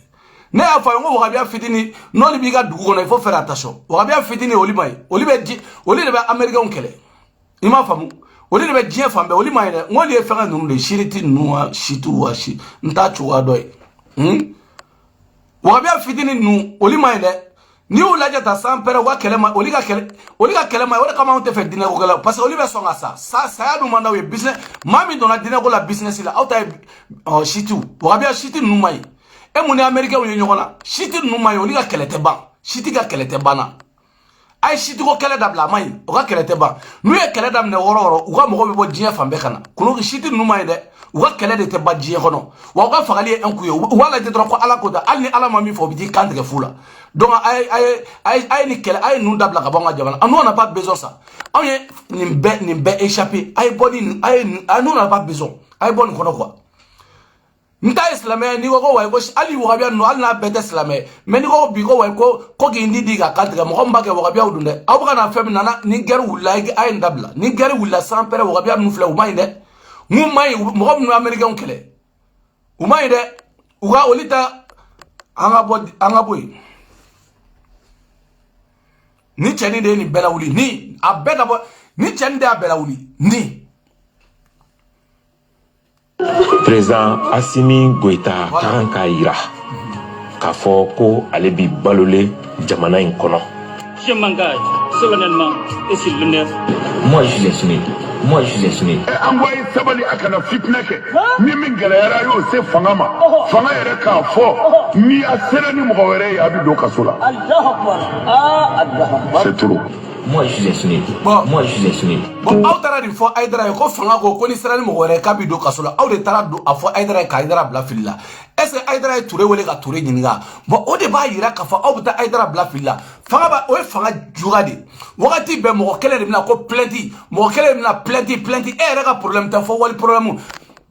Ne y'a fɔ a ye, n ko wagabiya fitinin n'olu b'i ka dugu kɔnɔ, il faut faire attention. Wagabiya fitinin, olu ma ɲi, olu bɛ di, olu de bɛ Américains kɛlɛ. I m'a faamu? Olu de bɛ diɲɛ fan bɛɛ, olu ma ɲi dɛ. N ko olu ye fɛngɛ ninnu de, siriti ninnu wa situ wa si, n t'a cogoya dɔ ye. Wagabiya fitinin ninnu, olu ma ɲi dɛ. N'i y'u lajɛ ta san pɛrɛ, u ka kɛlɛ ma, olu ka kɛlɛ, olu ka kɛlɛ ma. O de kama anw tɛ fɛ diinɛko kɛlɛ, parce que olu bɛ sɔn ka sa sa, saya dun man d'aw ye. Business, maa min donna diinɛko la, business la, aw ta ye. Ɔ, sitiw, wagabiya siti ninnu ma ɲi. E mun ni américains ye ɲɔgɔn na? Chiite ninnu ma ɲi, olu ka kɛlɛ tɛ ban. Chiite ka kɛlɛ tɛ ban na. A ye chiite ko kɛlɛ dabila, a ma ɲi, o ka kɛlɛ tɛ ban. N'u ye kɛlɛ daminɛ wɔrɔ wɔrɔ, u ka mɔgɔw bɛ bɔ diɲɛ fan bɛɛ ka na. Kunu chiite ninnu ma ɲi dɛ, u ka kɛlɛ de tɛ ban diɲɛ kɔnɔ. Wa u ka fagali ye un coup ye. U b'a lajɛ dɔrɔn ko Ala ko ta, hali ni Ala ma min fɔ, u bɛ t'i kan tigɛ fu la. Donc a ye nin kɛlɛ, a ye ninnu dabila ka bɔ an ka jamana. Nous, on n'a pas besoin ça. Anw ye nin bɛɛ échappé. A ye bɔ ni nin, a ye nin, nous, on n'a pas besoin. A ye bɔ nin kɔnɔ quoi. N ta ye silamɛ. N'i ko ko wayi, ko hali wagabiya ninnu, hali n'a bɛɛ tɛ silamɛ, mais n'i ko bi ko wayi, ko k'i ni di ka kan tigɛ, mɔgɔ min b'a kɛ, wagabiyaw dun dɛ. Aw bɛ ka na fɛn min na, ni guerre wulila, a ye nin dabila. Ni guerre wulila sans père, wagabiya ninnu filɛ, u ma ɲi dɛ. Mun ma ɲi? Mɔgɔ minnu bɛ américains kɛlɛ, u ma ɲi dɛ. U ka olu ta, an ka bɔ, an ka bɔ yen. Ni cɛnin de ye nin bɛɛ lawuli, ni a bɛɛ ka bɔ, ni cɛnin de y'a bɛɛ lawuli ni. Président Assimi Goïta ka kan k'a yira k'a fɔ ko ale bi balolen jamana in kɔnɔ. Je m'engage solennellement et sur l'honneur. Moi, je suis un sunnite. Moi, je suis un sunnite. An ko a ye sabali, a kana fitinɛ kɛ. Ni min gɛlɛyara, a y'o se fanga ma. Fanga yɛrɛ k'a fɔ ni a sera ni mɔgɔ wɛrɛ ye, a bɛ don kaso la. C'est trop. Moi, je suis un sunnite. Bon. Moi, je suis un sunnite. Bon, aw taara nin fɔ Hayidara ye ko fanga ko ni sera ni mɔgɔ wɛrɛ ye, k'a b'i don kaso la. Aw de taara don a fɔ Hayidara ye ka Hayidara bila fili la. Est ce que Hayidara ye Ture wele ka Ture ɲininka? Bon, o de b'a yira k'a fɔ aw bɛ taa Hayidara bila fili la. Fanga ba, o ye fanga juguya de ye. Wagati bɛɛ mɔgɔ kelen de bɛna ko plainte, mɔgɔ kelen de bɛna plainte, plainte. E yɛrɛ ka problème tɛ fɔ wali problème.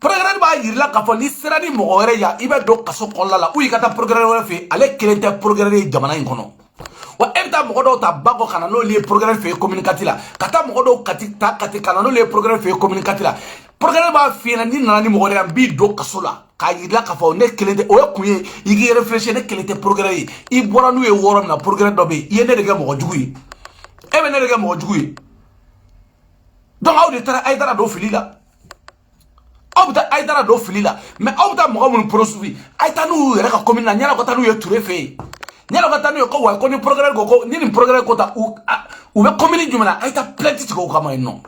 Procureur b'a yirila k'a fɔ n'i sera ni mɔgɔ wɛrɛ ye, i bɛ don kaso kɔnɔna la, ou i ka taa procureur wɛrɛ fɛ yen. Ale kelen tɛ procureur ye jamana in kɔnɔ. Wa e bɛ taa mɔgɔ dɔw ta Bakɔ ka na n'olu ye procureur fɛ yen commune 4 la, ka taa mɔgɔ dɔw Kati ta Kati ka na n'olu ye procureur fɛ yen commune 4 la. Procureur b'a f'i ɲɛna, n'i nana ni mɔgɔ wɛrɛ ye, n b'i don kaso la, k'a yirila k'a fɔ ne kelen tɛ. O ye kun ye i k'i réfléchir, ne kelen tɛ procureur ye. I bɔra n'u ye wɔɔrɔ min na, procureur dɔ bɛ yen. I ye ne de kɛ mɔgɔ jugu ye, e bɛ ne de kɛ mɔgɔ jugu ye. Donc aw de taara Hayidara don fili la. Aw bɛ taa Hayidara don fili la, mais aw bɛ taa mɔgɔ minnu poursuivi, a ye taa n'u yɛrɛ ka commune na. Ɲɛna ka taa n'u ye Ture fɛ yen, ɲɛna ka taa n'u ye ko wa ko ni procureur ko ni nin procureur ko ta, u bɛ commune jumɛn na, a ye taa plainte tigɛ o kama yen nɔ.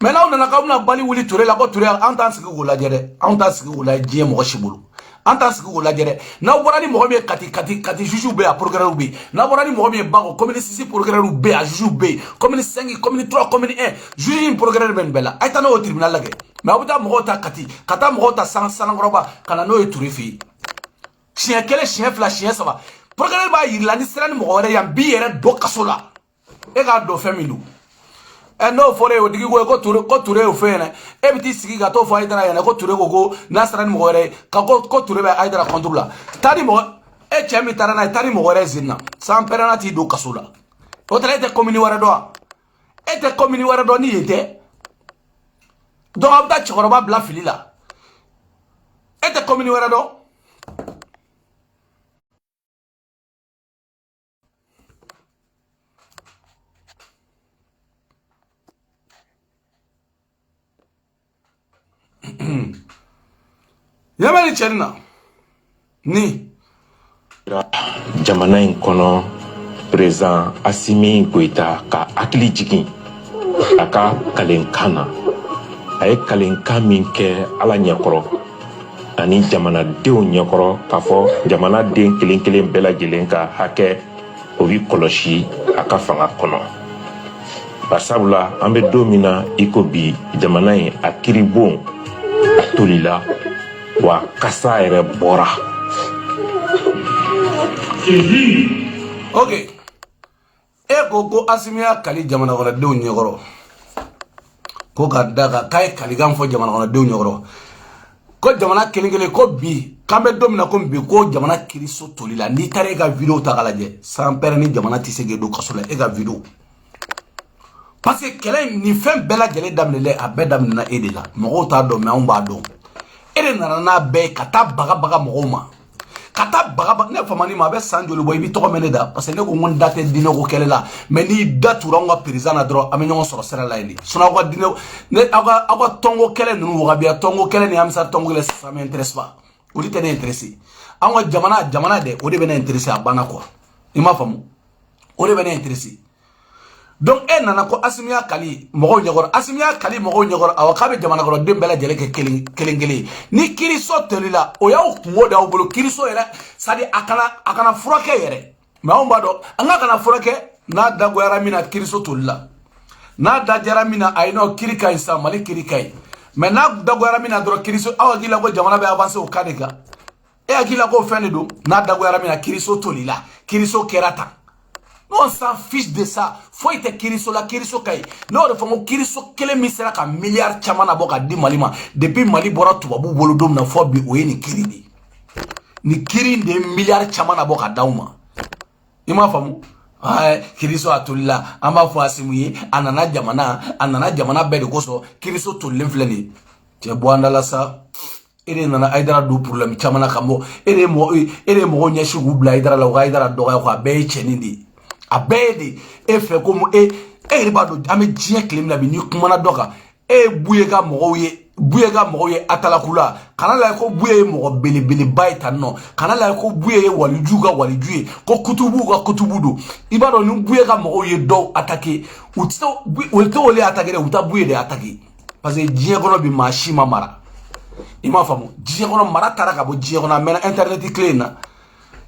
Mais n'aw nana k'aw bɛna bali wuli Ture la ko Ture, an t'an sigi k'o lajɛ dɛ. Anw t'an sigi k'o lajɛ diɲɛ mɔgɔ si bolo. An t'an sigi k'o lajɛ dɛ. N'aw bɔra ni mɔgɔ min ye Kati, Kati juge bɛ yen, a procureur bɛ yen. N'aw bɔra ni mɔgɔ min ye Bakɔ, commune 6 procureur bɛ yen, a juge bɛ yen. Commune 5, commune 3, commune 1, juge ni procureur bɛ nin bɛɛ la. A ye taa n'o ye tribunal la kɛ. Mais aw bɛ taa mɔgɔw ta Kati, ka taa mɔgɔw ta Sanankɔrɔba, ka na n'o ye Ture fɛ yen, siɲɛ kelen, siɲɛ fila, siɲɛ saba. Procureur b'a yir'i la, ni sera ni mɔgɔ wɛrɛ ye yan, n b'i yɛrɛ don kaso la. E k'a dɔn fɛn min don. Ɛ, n'o fɔra e ye, o tigi ko ko Ture y'o fɛn ɲɛna, e bɛ t'i sigi ka t'o fɔ Hayidara ɲɛna ko Ture ko n'a sera ni mɔgɔ wɛrɛ ye, ka ko Ture bɛ Hayidara contre la. Taa ni mɔgɔ e cɛ min taara n'a ye, taa ni mɔgɔ wɛrɛ ye sen na, san pɛrɛnna t'i don kaso la. O tɛ, e tɛ commune wɛrɛ dɔn wa? E tɛ commune wɛrɛ dɔn ni yen tɛ. Donc aw bɛ taa cɛkɔrɔba bila fili la. E tɛ commune wɛrɛ dɔn. Ɲɛ bɛ nin cɛnin na ni. Jamana in kɔnɔ, président Assimi Goïta ka hakili jigin a ka kalenkan na. A ye kalenkan min kɛ Ala ɲɛkɔrɔ ani jamanadenw ɲɛkɔrɔ, k'a fɔ jamanaden kelen kelen bɛɛ lajɛlen ka hakɛ, o bi kɔlɔsi a ka fanga kɔnɔ. Barisabula an bɛ don min na i ko bi, jamana in a kiribon a tolila, wa kasa yɛrɛ bɔra. Ok, e ko Asimi y'a kali jamana kɔnɔdenw ɲɛkɔrɔ ko ka da kan k'a ye kalikan fɔ jamana kɔnɔdenw ɲɛkɔrɔ ko jamana kelen kelen, ko bi k'an bɛ don min na ko bi, ko jamana kiriso toli la. N'i taara e ka vidéo ta k'a lajɛ, san pɛrɛn ni jamana tɛ se k'e don kaso la, e ka vidéo, parce que kɛlɛ nin fɛn bɛɛ lajɛlen daminɛlen, a bɛɛ daminɛna e de la. Mɔgɔw t'a dɔn, mais anw b'a dɔn. E de nana n'a bɛɛ ye ka taa bagabaga mɔgɔw ma, ka taa bagabaga ne famani ma. A bɛ san joli bɔ i b'i tɔgɔ mɛn ne da? Parce que ne ko n ko n da tɛ diinɛ ko kɛlɛ la, mais n'i da tura anw ka président na dɔrɔn, an bɛ ɲɔgɔn sɔrɔ sira la yen de. Sinon aw ka diinɛ ne, aw ka tɔnko kɛlɛ ninnu, wagabiya tɔnko kɛlɛ ni amisa tɔnko kɛlɛ, ça m'intéresse pas. Olu tɛ ne intéressé. Anw ka jamana dɛ, o de bɛ ne intéressé. A banna quoi, i m'a faamu? O de bɛ ne intéressé. Donc e nana ko Asimi y'a kali mɔgɔw ɲɛkɔrɔ, Asimi y'a kali mɔgɔw ɲɛkɔrɔ, awɔ, k'a bɛ jamana kɔnɔden bɛɛ lajɛlen kɛ kelen kelen kelen ye. Ni kiiriso tolila, o y'aw kungo de y'aw bolo. Kiiriso yɛrɛ, c'est à dire a kana furakɛ yɛrɛ. Mais anw b'a dɔn an ka kana furakɛ. N'a dagoyara min na, kiiriso tolila. N'a dajara min na, ayi non, kiiri ka ɲi sisan, Mali kiiri ka ɲi. Mais n'a dagoyara min na dɔrɔn, kiiriso. Aw hakili la ko jamana bɛ avancer o kan de kan? E hakili la k'o fɛn de don? N'a dagoyara min na, kiiriso tolila, kiiriso kɛra tan. Nous, on s'en fiche de ça. Foyi tɛ kiiriso la, kiiriso ka ɲi. N'o de fɔ n ko kiiriso kelen min sera ka miliyari caman nabɔ ka di Mali ma depuis Mali bɔra tubabuw bolo don min na fɔ bi, o ye nin kiiri de ye. Nin kiiri in de ye miliyari caman nabɔ ka d'aw ma. I m'a faamu? Kiiriso a tolila, an b'a fɔ Asimu ye, a nana jamana, a nana jamana bɛɛ de kosɔn. Kiiriso tolilen filɛ nin ye. Cɛ, bɔ an da la sa. E de nana Hayidara don problème caman na ka mɔ. E de ye mɔgɔw ɲɛsin k'u bila Hayidara la, u ka Hayidara dɔgɔya quoi. A bɛɛ ye cɛnin de ye, a bɛɛ ye de e fɛ ko e yɛrɛ b'a dɔn an bɛ diɲɛ tile min na bi. N'i kumana dɔ kan, e ye Buye ka mɔgɔw ye, Buye ka mɔgɔw ye atalakula. Kana lajɛ ko Buye ye mɔgɔ belebeleba ye tan nɔ. Kana lajɛ ko Buye ye waliju ka waliju ye, ko kutubu ka kutubu don. I b'a dɔn ni Buye ka mɔgɔw ye dɔw attaquer, u tɛ u tɛ olu attaquer dɛ, u bɛ taa Buye de attaquer. Parce que diɲɛ kɔnɔ bi, maa si ma mara. I m'a faamu? Diɲɛ kɔnɔ, mara taara ka bɔ diɲɛ kɔnɔ, a mɛnna internet tile in na.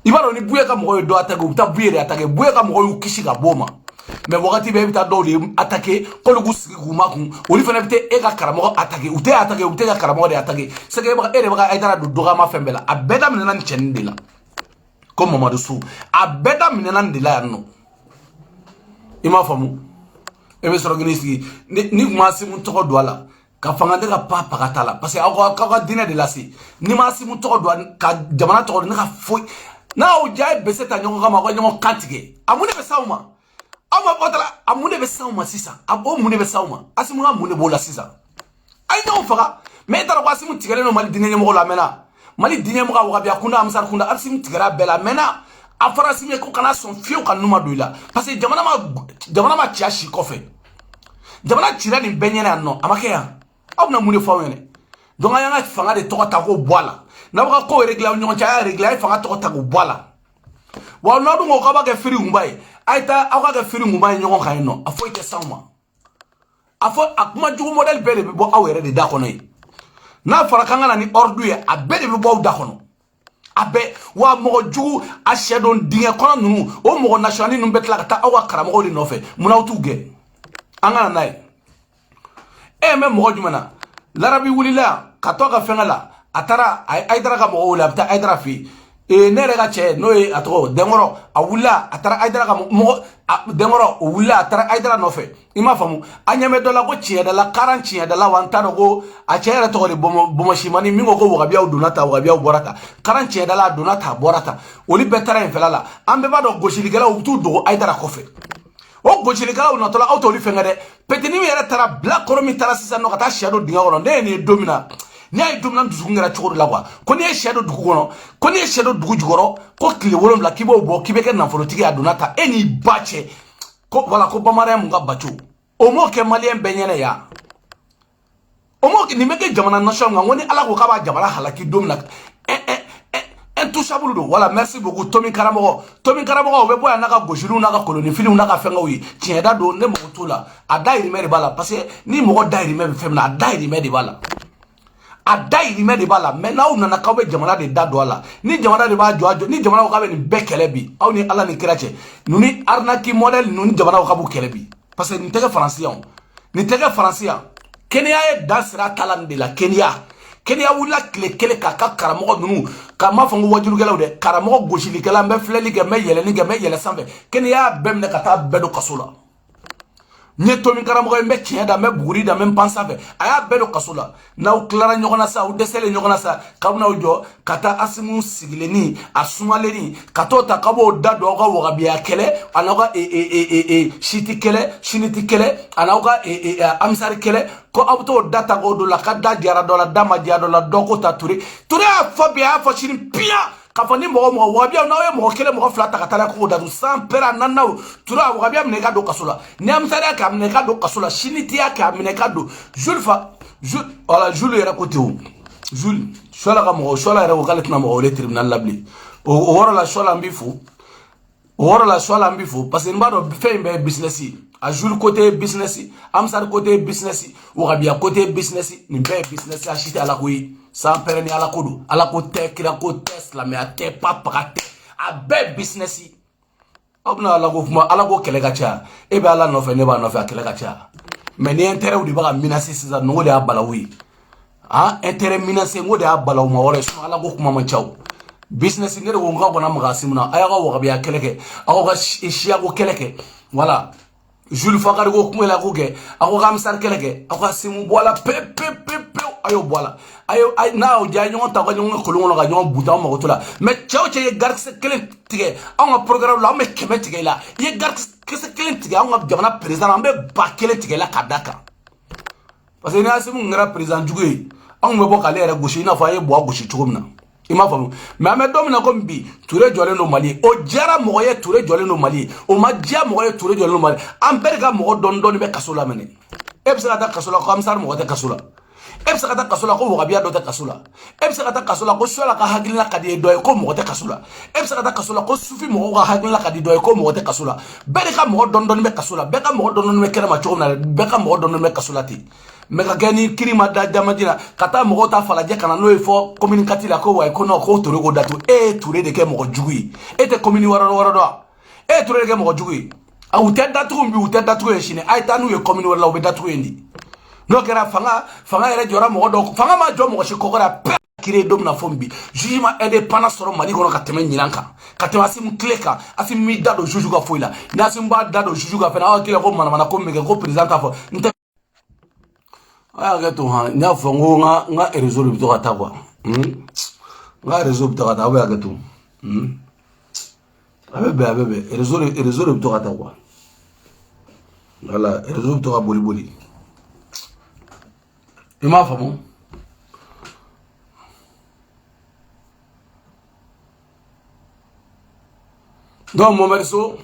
I b'a dɔn ni Buye ka mɔgɔw ye dɔ attaquer, u bɛ taa Buye de attaquer. Buye ka mɔgɔw y'u kisi ka bɔ o ma. Mais wagati bɛɛ, i bɛ taa dɔw de attaquer k'olu k'u sigi k'u makun, olu fana bɛ taa e ka karamɔgɔ attaquer. U tɛ attaquer, u bɛ taa e ka karamɔgɔ de attaquer. C'est que e de bɛ ka Hayidara don dɔgɔyama fɛn bɛɛ la. A bɛɛ daminɛna nin cɛnin de la ko Mamadu Su. A bɛɛ daminɛna nin de la yan nɔ. I m'a faamu? E bɛ sɔrɔ k'i sigi ni kun ma Asimu tɔgɔ don a la ka fanga ne ka pa paga t'a la, parce que aw ka diinɛ de lase. Ni ma Asimu tɔgɔ don, ka jamana tɔgɔ don, ne ka foyi n'aw ja ye bese ta ɲɔgɔn kama, aw ka ɲɔgɔn kan tigɛ. A mun de bɛ s'aw ma? Aw ma bɔ a mun de bɛ s'aw ma sisan? A o mun de bɛ s'aw ma? Asimu ka mun de b'o la sisan? A ye ɲɔgɔn faga. Mais e taara ko Asimu tigɛlen don Mali diinɛ ɲɛmɔgɔ la, a mɛnna. Mali diinɛ ɲɛmɔgɔ wagabiya kunda, amisari kunda, Asimu tigɛra bɛɛ la, a mɛnna. A fɔra Asimu ye ko kana sɔn fiyewu ka numa don i la, parce que jamana ma ci a si kɔfɛ. Jamana cira nin bɛɛ ɲɛna yan nɔ, a ma kɛ yan. Aw bɛna mun de fɔ aw ɲɛna? Donc an y'an ka fanga de tɔgɔ ta k'o bɔ a la. N'aw ka kow régler aw ni ɲɔgɔn cɛ, a y'a régler, a ye fanga tɔgɔ ta k'o bɔ a la. Wa n'aw dun ko k'aw b'a kɛ firi kunba ye, a ye taa aw ka kɛ firi kunba ye ɲɔgɔn kan yen nɔ. A foyi tɛ s'anw ma. A fɔ a kuma jugu modèle bɛɛ de bɛ bɔ aw yɛrɛ de da kɔnɔ yen. N'a fɔra k'an ka na ni ordre ye, a bɛɛ de bɛ bɔ aw da kɔnɔ, a bɛɛ. Wa mɔgɔ jugu, a sɛ don dingɛ kɔnɔ ninnu, o mɔgɔ nationale ninnu bɛ tila ka taa aw ka karamɔgɔw de nɔfɛ. Munna aw t'u gɛn? An ka na n'a ye. E bɛ mɔgɔ jumɛn na? Larabi wulila yan ka to a ka fɛngɛ la, a taara a ye Hayidara ka mɔgɔw wele, a bɛ taa Hayidara fɛ yen. Ee, ne yɛrɛ ka cɛ, n'o ye a tɔgɔ Dɛnkɔrɔ, a wulila a taara Hayidara ka mɔgɔ Dɛnkɔrɔ, o wulila a taara Hayidara nɔfɛ. I m'a faamu? A ɲɛ bɛ dɔ la ko tiɲɛdala, karan tiɲɛdala wa, n t'a dɔn ko a cɛ yɛrɛ tɔgɔ de Bɔmɔsimani min ko ko wagabiyaw donna ta, wagabiyaw bɔra ta, karan tiɲɛdala, a donna ta, a bɔra ta, olu bɛɛ taara yen fɛla la. An bɛɛ b'a dɔn gosilikɛlaw, u bɛ t'u dogo Hayidara kɔfɛ. O gosilikɛlaw natɔla, aw t'olu fɛnkɛ dɛ. Petini min yɛrɛ taara bila kɔrɔ min taara sisan nɔ ka taa sɛ don dingɛ kɔnɔ, ne ye nin ye don min na, n'i y'a ye don min na, n dusukun kɛra cogo dɔ la quoi. Ko n'i ye sɛ don dugu kɔnɔ, ko n'i ye sɛ don dugu jukɔrɔ, ko tile 7 k'i b'o bɔ, k'i bɛ kɛ nafolotigi ye. A donna ta, e n'i ba cɛ ko wala ko bamanan mun ka baco, o m'o kɛ maliyɛn bɛɛ ɲɛnɛ yan. O m'o nin bɛ kɛ jamana nation kan. Ko ni Ala ko k'a b'a jamana halaki don min na, intouchable don. Voilà, merci beaucoup Tomi Karamɔgɔ. Tomi Karamɔgɔ, o bɛ bɔ yan n'a ka gosiliw n'a ka kolonifiliw n'a ka fɛngɛw ye. Tiɲɛda don, ne mago t'o la. A dahirimɛ de b'a la, parce que ni mɔgɔ dahirimɛ bɛ fɛn min na, a dahirimɛ de b'a la, a dahirimɛ de b'a la. Mais n'aw nana k'aw bɛ jamana de da don a la, ni jamana de b'a jɔ, a jɔ. Ni jamana ko k'a bɛ nin bɛɛ kɛlɛ bi, aw ni Ala ni kira cɛ, ninnu ni arnaque modèle ninnu, ni jamana ko k'a b'u kɛlɛ bi, parce que nin tɛ kɛ Faransi yan, nin tɛ kɛ Faransi yan. Kɛnɛya ye dan sira ta la nin de la. Kɛnɛya wulila tile kelen k'a ka karamɔgɔ ninnu ka, m'a fɔ n ko wajulukɛlaw dɛ, karamɔgɔ gosilikɛla, n bɛ filɛli kɛ, n bɛ yɛlɛli kɛ, n bɛ yɛlɛ sanfɛ. Kɛnɛya y'a bɛɛ minɛ ka taa bɛɛ don kaso la. N ye Tomi Karamɔgɔ ye, n bɛ tiɲɛ da, n bɛ buguri da, n bɛ n pan sanfɛ. A y'a bɛɛ don kaso la. N'aw tilara ɲɔgɔn na sa, aw dɛsɛlen ɲɔgɔn na sa, k'aw bɛn'aw jɔ ka taa Asimu sigilenni, a sumalenni, ka t'o ta k'aw b'o da don aw ka wagabiya kɛlɛ a n'aw ka siti kɛlɛ, siniti kɛlɛ a n'aw ka amisari kɛlɛ, ko aw bɛ t'o da ta k'o don la, ka da diyara dɔ la, da ma diya dɔ la, dɔ ko ta. Ture Ture y'a fɔ bi, a y'a fɔ sini piyan k'a fɔ ni mɔgɔ mɔgɔ wagabiya, n'aw ye mɔgɔ kelen, mɔgɔ fila ta ka taa n'a ye k'o datugu san pɛrɛ naaniw. Ture a wagabiya minɛ i ka don kaso la, ni amisariya k'a minɛ i ka don kaso la, sinitiya k'a minɛ i ka don. Jules fa Jules, voilà, Jules yɛrɛ ko ten. O Jules Suala ka mɔgɔ, Suala yɛrɛ ko k'ale tɛna mɔgɔ wele tribunal la bilen. O yɔrɔ la, Suala, n b'i fo. O yɔrɔ la, Suwala, an b'i fo, parce que n b'a dɔn fɛn in bɛɛ ye business ye. A Jules côté ye business, Ansar côté ye business, Wagabiya côté ye business, nin bɛɛ ye business. A si tɛ Ala ko ye. San pɛrɛn ni Ala ko don, Ala ko tɛ, kira ko tɛ, silamɛya tɛ, pa paga tɛ, a bɛɛ ye business. Aw bɛna Ala ko kuma, Ala ko kɛlɛ ka ca. E bɛ Ala nɔfɛ, ne b'a nɔfɛ, a kɛlɛ ka ca. Mais ni intérêt de bɛ ka menacer sisan, o de y'a balawu ye. Ah, intérêt menacé, n ko de y'a balawu ma wɛrɛ ye. Sinon Ala ko kuma man ca. O business, ne de ko n k'aw kana maga Asimu na. A y'aw ka wagabiya kɛlɛ kɛ, aw ka siyako kɛlɛ kɛ, voilà, Jules Fakari ko kuma la ko kɛ, aw ko k'Amisari kɛlɛ kɛ, aw ka Asimu bɔ a la pe pe pe pewu. A y'o bɔ a la. A ye n'a y'aw diya, a ye ɲɔgɔn ta, aw ka ɲɔgɔn kɛ kolon kɔnɔ ka ɲɔgɔn bunte, aw mago t'o la. Mais cɛ o cɛ ye garikisɛ kelen tigɛ anw ka programme la, anw bɛ 100 tigɛ i la. I ye garikisɛ kelen tigɛ anw ka jamana président la, an bɛ 1000 tigɛ i la ka da kan. Parce que ni Asimu kɛra président jugu ye, anw bɛ bɔ k'ale yɛrɛ gosi i n'a fɔ an ye Buwa gosi cogo min na. I m'a faamu? Mais an bɛ don min na komi bi, Ture jɔlen don Mali ye. O diyara mɔgɔ ye, Ture jɔlen don Mali ye. O ma diya mɔgɔ ye, Ture jɔlen don Mali. An bɛɛ de ka mɔgɔ dɔɔni dɔɔni bɛ kaso la. Minɛ e bɛ se ka taa kaso la ko Amisari mɔgɔ tɛ kaso la. E bɛ se ka taa kaso la ko Wagabiya dɔ tɛ kaso la. E bɛ se ka taa kaso la ko Suwala ka hakilina ka di ye dɔ ye, ko mɔgɔ tɛ kaso la. E bɛ se ka taa kaso la ko Sufi mɔgɔw ka hakilina ka di dɔ ye, ko mɔgɔ tɛ kaso la. Bɛɛ de ka mɔgɔ dɔɔni dɔɔni bɛ kaso la. Bɛɛ ka mɔgɔ dɔɔni dɔɔni bɛ kɛnɛma cogo min na, bɛɛ ka mɔgɔ dɔɔni dɔɔni bɛ kaso la ten. Mais ka kɛ ni kiri ma da jamaji la, ka taa mɔgɔw ta falajɛ ka na n'o ye fɔ commune 4 la, ko wayi, ko non, ko Ture ko datugu. E ye Ture de kɛ mɔgɔ jugu ye. E tɛ commune wɛrɛ wɛrɛ dɔn wa? E ye Ture de kɛ mɔgɔ jugu ye. U tɛ datugu bi, u tɛ datugu yen sini. A ye taa n'u ye commune wɛrɛ la, u bɛ datugu yen de. N'o kɛra, fanga yɛrɛ jɔra mɔgɔ dɔw, fanga ma jɔ mɔgɔ si kɔkɔra pɛ kiri. Don min na fɔ bi, juge ma indépendant sɔrɔ Mali kɔnɔ ka tɛmɛ ɲinan kan, ka tɛmɛ Asimu tile kan. Asimu m'i da don juge ka foyi la. Ni Asimu b'a da don juge ka fɛn na, aw hakili la ko manamana ko min bɛ kɛ, ko président t'a fɔ n tɛ. A y'a kɛ to han, n y'a fɔ n ko n ka réseau de bɛ to ka taa quoi. N ka réseau bɛ to ka taa, aw bɛ hakɛ to. A bɛ bɛn, a bɛ bɛn. Réseau de bɛ to ka taa quoi. Voilà, réseau bɛ to ka boli boli. I m'a faamu? Donc Mohamed So,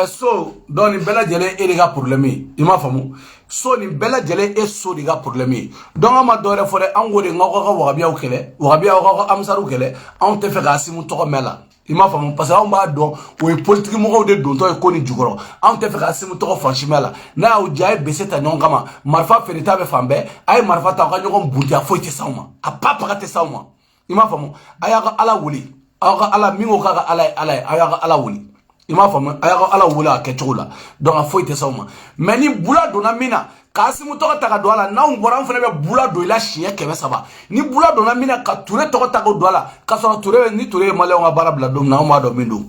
so, donc nin bɛɛ lajɛlen e de ka problème ye. I m'a faamu? So, nin bɛɛ lajɛlen e so de ka problème ye. Donc an ma dɔwɛrɛ fɔ dɛ, an ko de n k'aw ka wagabiyaw kɛlɛ, wagabiyaw k'aw ka amisariw kɛlɛ. Anw tɛ fɛ ka Asimu tɔgɔ mɛn la. I m'a faamu? Parce que anw b'a dɔn o ye politiki mɔgɔw de dontɔ ye ko nin jukɔrɔ. Anw tɛ fɛ ka Asimu tɔgɔ fan si mɛn la. N'a y'aw diya, a ye bese ta ɲɔgɔn kama, marifa feereta bɛ fan bɛɛ, a ye marifa ta, aw ka ɲɔgɔn bunte, a foyi tɛ s'anw ma, a pa paga tɛ s'anw ma. I m'a faamu? A y'a ka Ala wele, aw ka Ala min ko k'a ka Ala ye Ala ye, aw y'a ka Ala wele. I m'a faamu? A y'a ka Ala wele a kɛcogo la. Donc a foyi tɛ s'aw ma. Mais ni bula donna min na ka Asimu tɔgɔ ta ka don a la, n'anw bɔra, an fana bɛ bula don i la siɲɛ 300. Ni bula donna min na ka Ture tɔgɔ ta k'o don a la, k'a sɔrɔ Ture, ni Ture ye maliyɛnw ka baara bila don min na, anw b'a dɔn min don.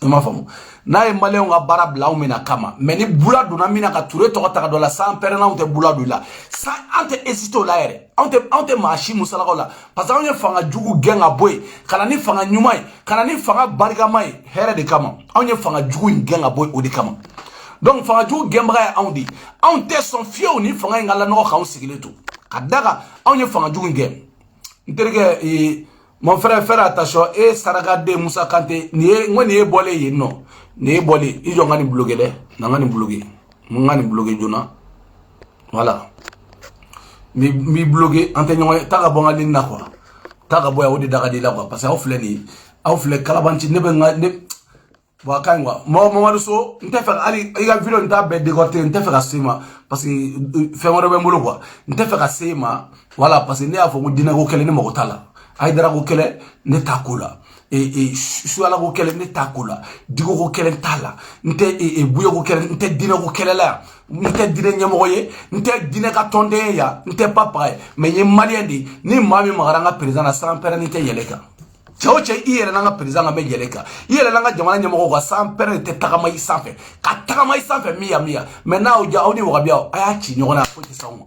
I m'a faamu? N'a ye maliyɛnw ka baara bila, anw bɛna kama. Mais ni bula donna min na ka Ture tɔgɔ ta ka don a la, san pɛrɛnna, anw tɛ bula don i la. San an tɛ hésiter o la yɛrɛ. Anw tɛ maa si musalakaw la, parce que anw ye fanga jugu gɛn ka bɔ yen ka na ni fanga ɲuman ye, ka na ni fanga barikama ye, hɛrɛ de kama. Anw ye fanga jugu in gɛn ka bɔ yen o de kama. Donc fanga jugu gɛnbaga ye anw de ye. Anw tɛ sɔn fiyewu ni fanga in ka lanɔgɔ k'anw sigilen to ka da kan. Anw ye fanga jugu in gɛn. N terikɛ, mon frère, faire attention. E sarakaden Musa Kante, nin ye n ko nin ye bɔlen yen nɔ, nin ye bɔlen. I jɔ n ka nin bloquer dɛ, na n ka nin bloquer, n ka nin bloquer joona. Voilà, n b'i bloquer, an tɛ ɲɔgɔn ye. Taa ka bɔ n ka ligne na quoi, taa ka bɔ yan. O de da ka di i la quoi, parce que aw filɛ nin ye, aw filɛ kalabanci. Ne bɛ n ka ne bon, a ka ɲi quoi. Mɔgɔ Mamadu So, n tɛ fɛ hali i ka vidéo n t'a bɛɛ décortiquer. N tɛ fɛ ka se i ma, parce que fɛn wɛrɛ bɛ n bolo quoi. N tɛ fɛ ka se i ma, voilà, parce que ne y'a fɔ ko diinɛ ko kɛlɛ, ne mago t'a la. Hayidara ko kɛlɛ, ne t'a ko la. Suyala ko kɛlɛ, ne t'a ko la. Diko ko kɛlɛ, n t'a la. N tɛ Buye ko kɛlɛ, n tɛ diinɛ ko kɛlɛ la yan. N tɛ diinɛ ɲɛmɔgɔ ye, n tɛ diinɛ ka tɔnden ye yan, n tɛ papaga ye. Mais n ye maliyɛn de ye. Ni maa min magara an ka président na, san pɛrɛn tɛ yɛlɛ kan. Cɛ o cɛ, i yɛrɛ n'an ka président kan bɛ yɛlɛ kan, i yɛrɛ n'an ka jamana ɲɛmɔgɔw kan, san pɛrɛn tɛ tagama i sanfɛ ka tagama i sanfɛ min ya min ya. Mais n'a y'aw diya, aw ni wagabiyaw, a y'a ci ɲɔgɔn na, a foyi tɛ s'aw ma,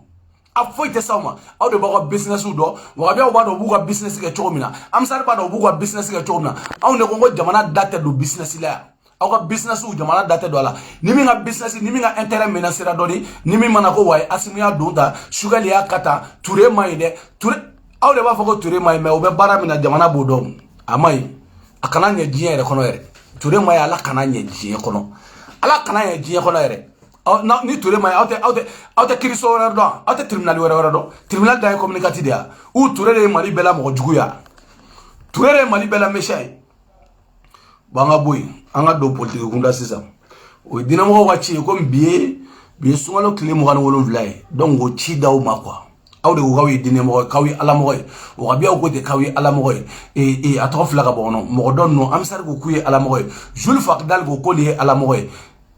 a foyi tɛ s'aw ma. Aw de b'aw ka business dɔn. Wagabiyaw b'a dɔn u b'u ka business kɛ cogo min na, Amisari b'a dɔn u b'u ka business kɛ cogo min na. Anw de ko ko jamana da tɛ don business la yan. Aw ka business, jamana da tɛ don a la. Ni min ka business, ni min ka intérêt menacera dɔɔni, ni min mana ko wayi, Asimu y'a don ta, Sugali y'a ka tan, Ture ma ɲi dɛ. Ture, aw de b'a fɔ ko Ture ma ɲi, mais o bɛ baara min na, jamana b'o dɔn. A ma ɲi, a kana ɲɛ diɲɛ yɛrɛ kɔnɔ yɛrɛ. Ture ma ɲi, Ala kana ɲɛ diɲɛ kɔnɔ, Ala kana ɲɛ diɲɛ kɔnɔ yɛrɛ. Ni Ture ma ɲi, aw tɛ kiiriso wɛrɛ dɔn, aw tɛ tribunal wɛrɛ wɛrɛ dɔn. Tribunal dan ye communicatif de ya. Ou Ture de ye Mali bɛɛ la mɔgɔ jugu ya? Ture de ye Mali bɛɛ la méchant ye. Bon, an ka bɔ yen, an ka don politiki kunda sisan. O ye diinɛmɔgɔw ka ci ye, komi bi ye sunkalo tile 27 ye. Donc o ci d'aw ma quoi. Aw de ko k'aw ye diinɛmɔgɔ ye, k'aw ye alamɔgɔ ye. Wagabiyaw ko ten k'aw ye alamɔgɔ ye. Ee, a tɔgɔ fila ka bɔ kɔnɔ, mɔgɔ dɔ ninnu, Amisari ko k'u ye alamɔgɔ ye, Jules Fakdal ko k'olu ye alamɔgɔ ye,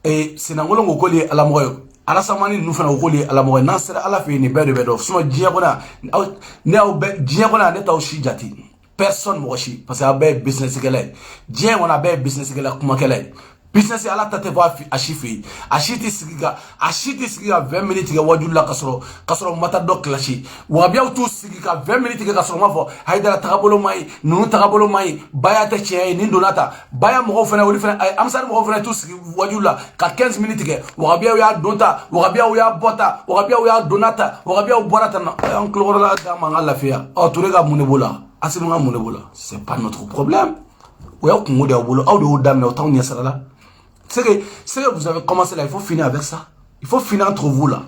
ee, Sinankolon ko k'olu ye alamɔgɔ ye, Alasamani ninnu fana ko k'olu ye alamɔgɔ ye. N'an sera Ala fɛ yen, nin bɛɛ de bɛ dɔn. Sinon diɲɛ kɔnɔ yan, aw ne y'aw bɛɛ, diɲɛ kɔnɔ yan, ne t'aw si jate, personne, mɔgɔ si, parce que aw bɛɛ ye business kɛla ye. Diɲɛ kɔnɔ, a bɛɛ ye business kɛla, kumakɛla ye. Business, Ala ta tɛ bɔ a si fɛ yen. A si tɛ sigi ka 20 minutes kɛ wajulu la ka sɔrɔ ma taa dɔ kilasi. Wabiyaw t'u sigi ka 20 minutes kɛ ka sɔrɔ ma fɔ Hayidara tagabolo ma ɲi, ninnu tagabolo ma ɲi, baya tɛ tiɲɛ ye, nin donna ta. Baya mɔgɔw fana, olu fana, Amisari mɔgɔw fana t'u sigi wajulu la ka 15 minutes kɛ. Wagabiyaw y'a don ta, wagabiyaw y'a bɔ ta, wagabiyaw y'a donna ta, wagabiyaw bɔra ta. An tulokɔrɔla d'a ma, an ka lafiya. Ɔ, Ture ka mun de b'o la? Asimi ka mun de b'o la? C'est pas notre problème. O y'aw kungo de y'aw bolo, aw de y'o daminɛ, o t'anw ɲɛ sira la. Ce que vous avez commencé là, il faut finir avec ça. Il faut finir entre vous là.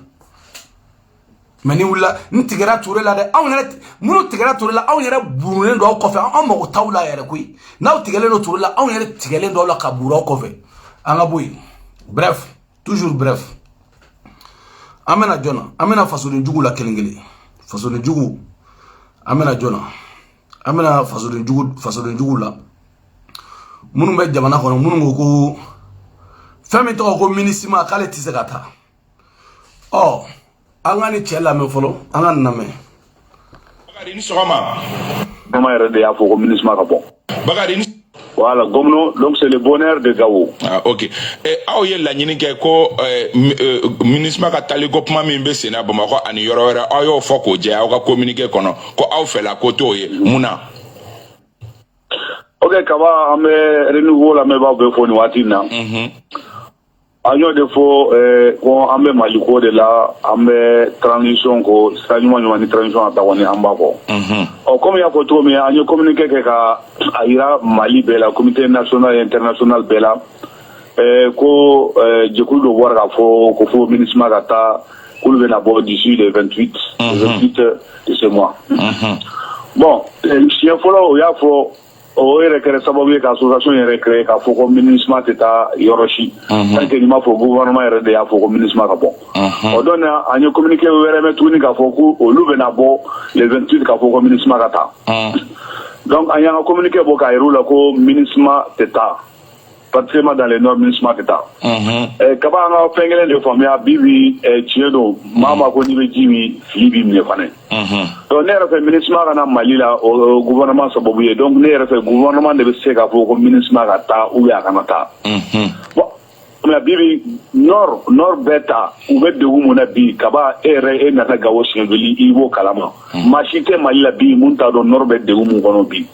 Mais ni wulila n tigɛra Ture la dɛ, anw yɛrɛ minnu tigɛra Ture la, anw yɛrɛ burunnen don aw kɔfɛ. Anw mago t'aw la yɛrɛ koyi. N'aw tigɛlen don Ture la, anw yɛrɛ tigɛlen don aw la ka buru aw kɔfɛ. An ka bɔ yen. Bref, toujours bref, an bɛna jɔn na? An bɛna fasoden jugu la kelen kelen. Fasoden jugu, an bɛna jɔn na? An bɛna fasoden jugu la minnu bɛ jamana kɔnɔ, minnu ko ko fɛn min tɔgɔ ko MINUSMA, k'ale tɛ se ka taa. Ɔ, an ka ni cɛ lamɛn fɔlɔ, an ka nin lamɛn. Bakari, ni sɔgɔma. Gouvernement yɛrɛ de y'a fɔ ko MINUSMA ka bɔ. Bakari, ni Voilà, Gomno, donc c'est le bonheur de Gao. Ah, ok. Aw ye laɲini kɛ ko MINUSMA ka tali ko kuma min bɛ sen na Bamakɔ ani yɔrɔ wɛrɛ, aw y'o fɔ k'o jɛ aw ka communiqué kɔnɔ ko aw fɛla ko t'o ye. Mun na? Ok, Kaba, an bɛ Renouveau lamɛnbaaw bɛ fo nin waati in na. An y'o de fɔ ko an bɛ Mali ko de la, an bɛ transition ko sira ɲuman ɲuman ni transition ka taa kɔni, an b'a kɔ. Ɔ, komi i y'a fɔ cogo min, an ye communiqué kɛ ka a yira Mali bɛɛ la, comité national et international bɛɛ la, ko jɛkulu dɔ bɔra k'a fɔ ko fo MINUSMA ka taa, k'olu bɛna bɔ d'ici le 28, le 28 de ce mois. Bon, siɲɛ fɔlɔ o y'a fɔ, o yɛrɛ kɛra sababu ye ka association yɛrɛ créer k'a fɔ ko MINUSMA tɛ taa yɔrɔ si tant que n'i m'a fɔ gouvernement yɛrɛ de y'a fɔ ko MINUSMA ka bɔ. O don na, an ye communiqué wɛrɛ mɛn tuguni k'a fɔ ko olu bɛna bɔ le 28 k'a fɔ ko MINUSMA ka taa. Donc an y'an ka communiqué bɔ k'a yir'u la ko MINUSMA tɛ taa, particulièrement dans le nord, MINUSMA tɛ taa. Kaba, an ka fɛn kelen de faamuya bi bi, tiɲɛ don, maa ma ko n'i bɛ ji min, fili b'i minɛ fana. Donc ne yɛrɛ fɛ, MINUSMA ka na Mali la, o gouvernement sababu ye. Donc ne yɛrɛ fɛ, gouvernement de bɛ se k'a fɔ ko MINUSMA ka taa ou bien a kana taa. Bon, mais bi bi, nord bɛɛ ta, u bɛ degun mun na bi? Kaba, e yɛrɛ, e nana Gawo siɲɛ joli, i b'o kalama. Maa si tɛ Mali la bi mun t'a dɔn nord bɛ degun mun kɔnɔ bi.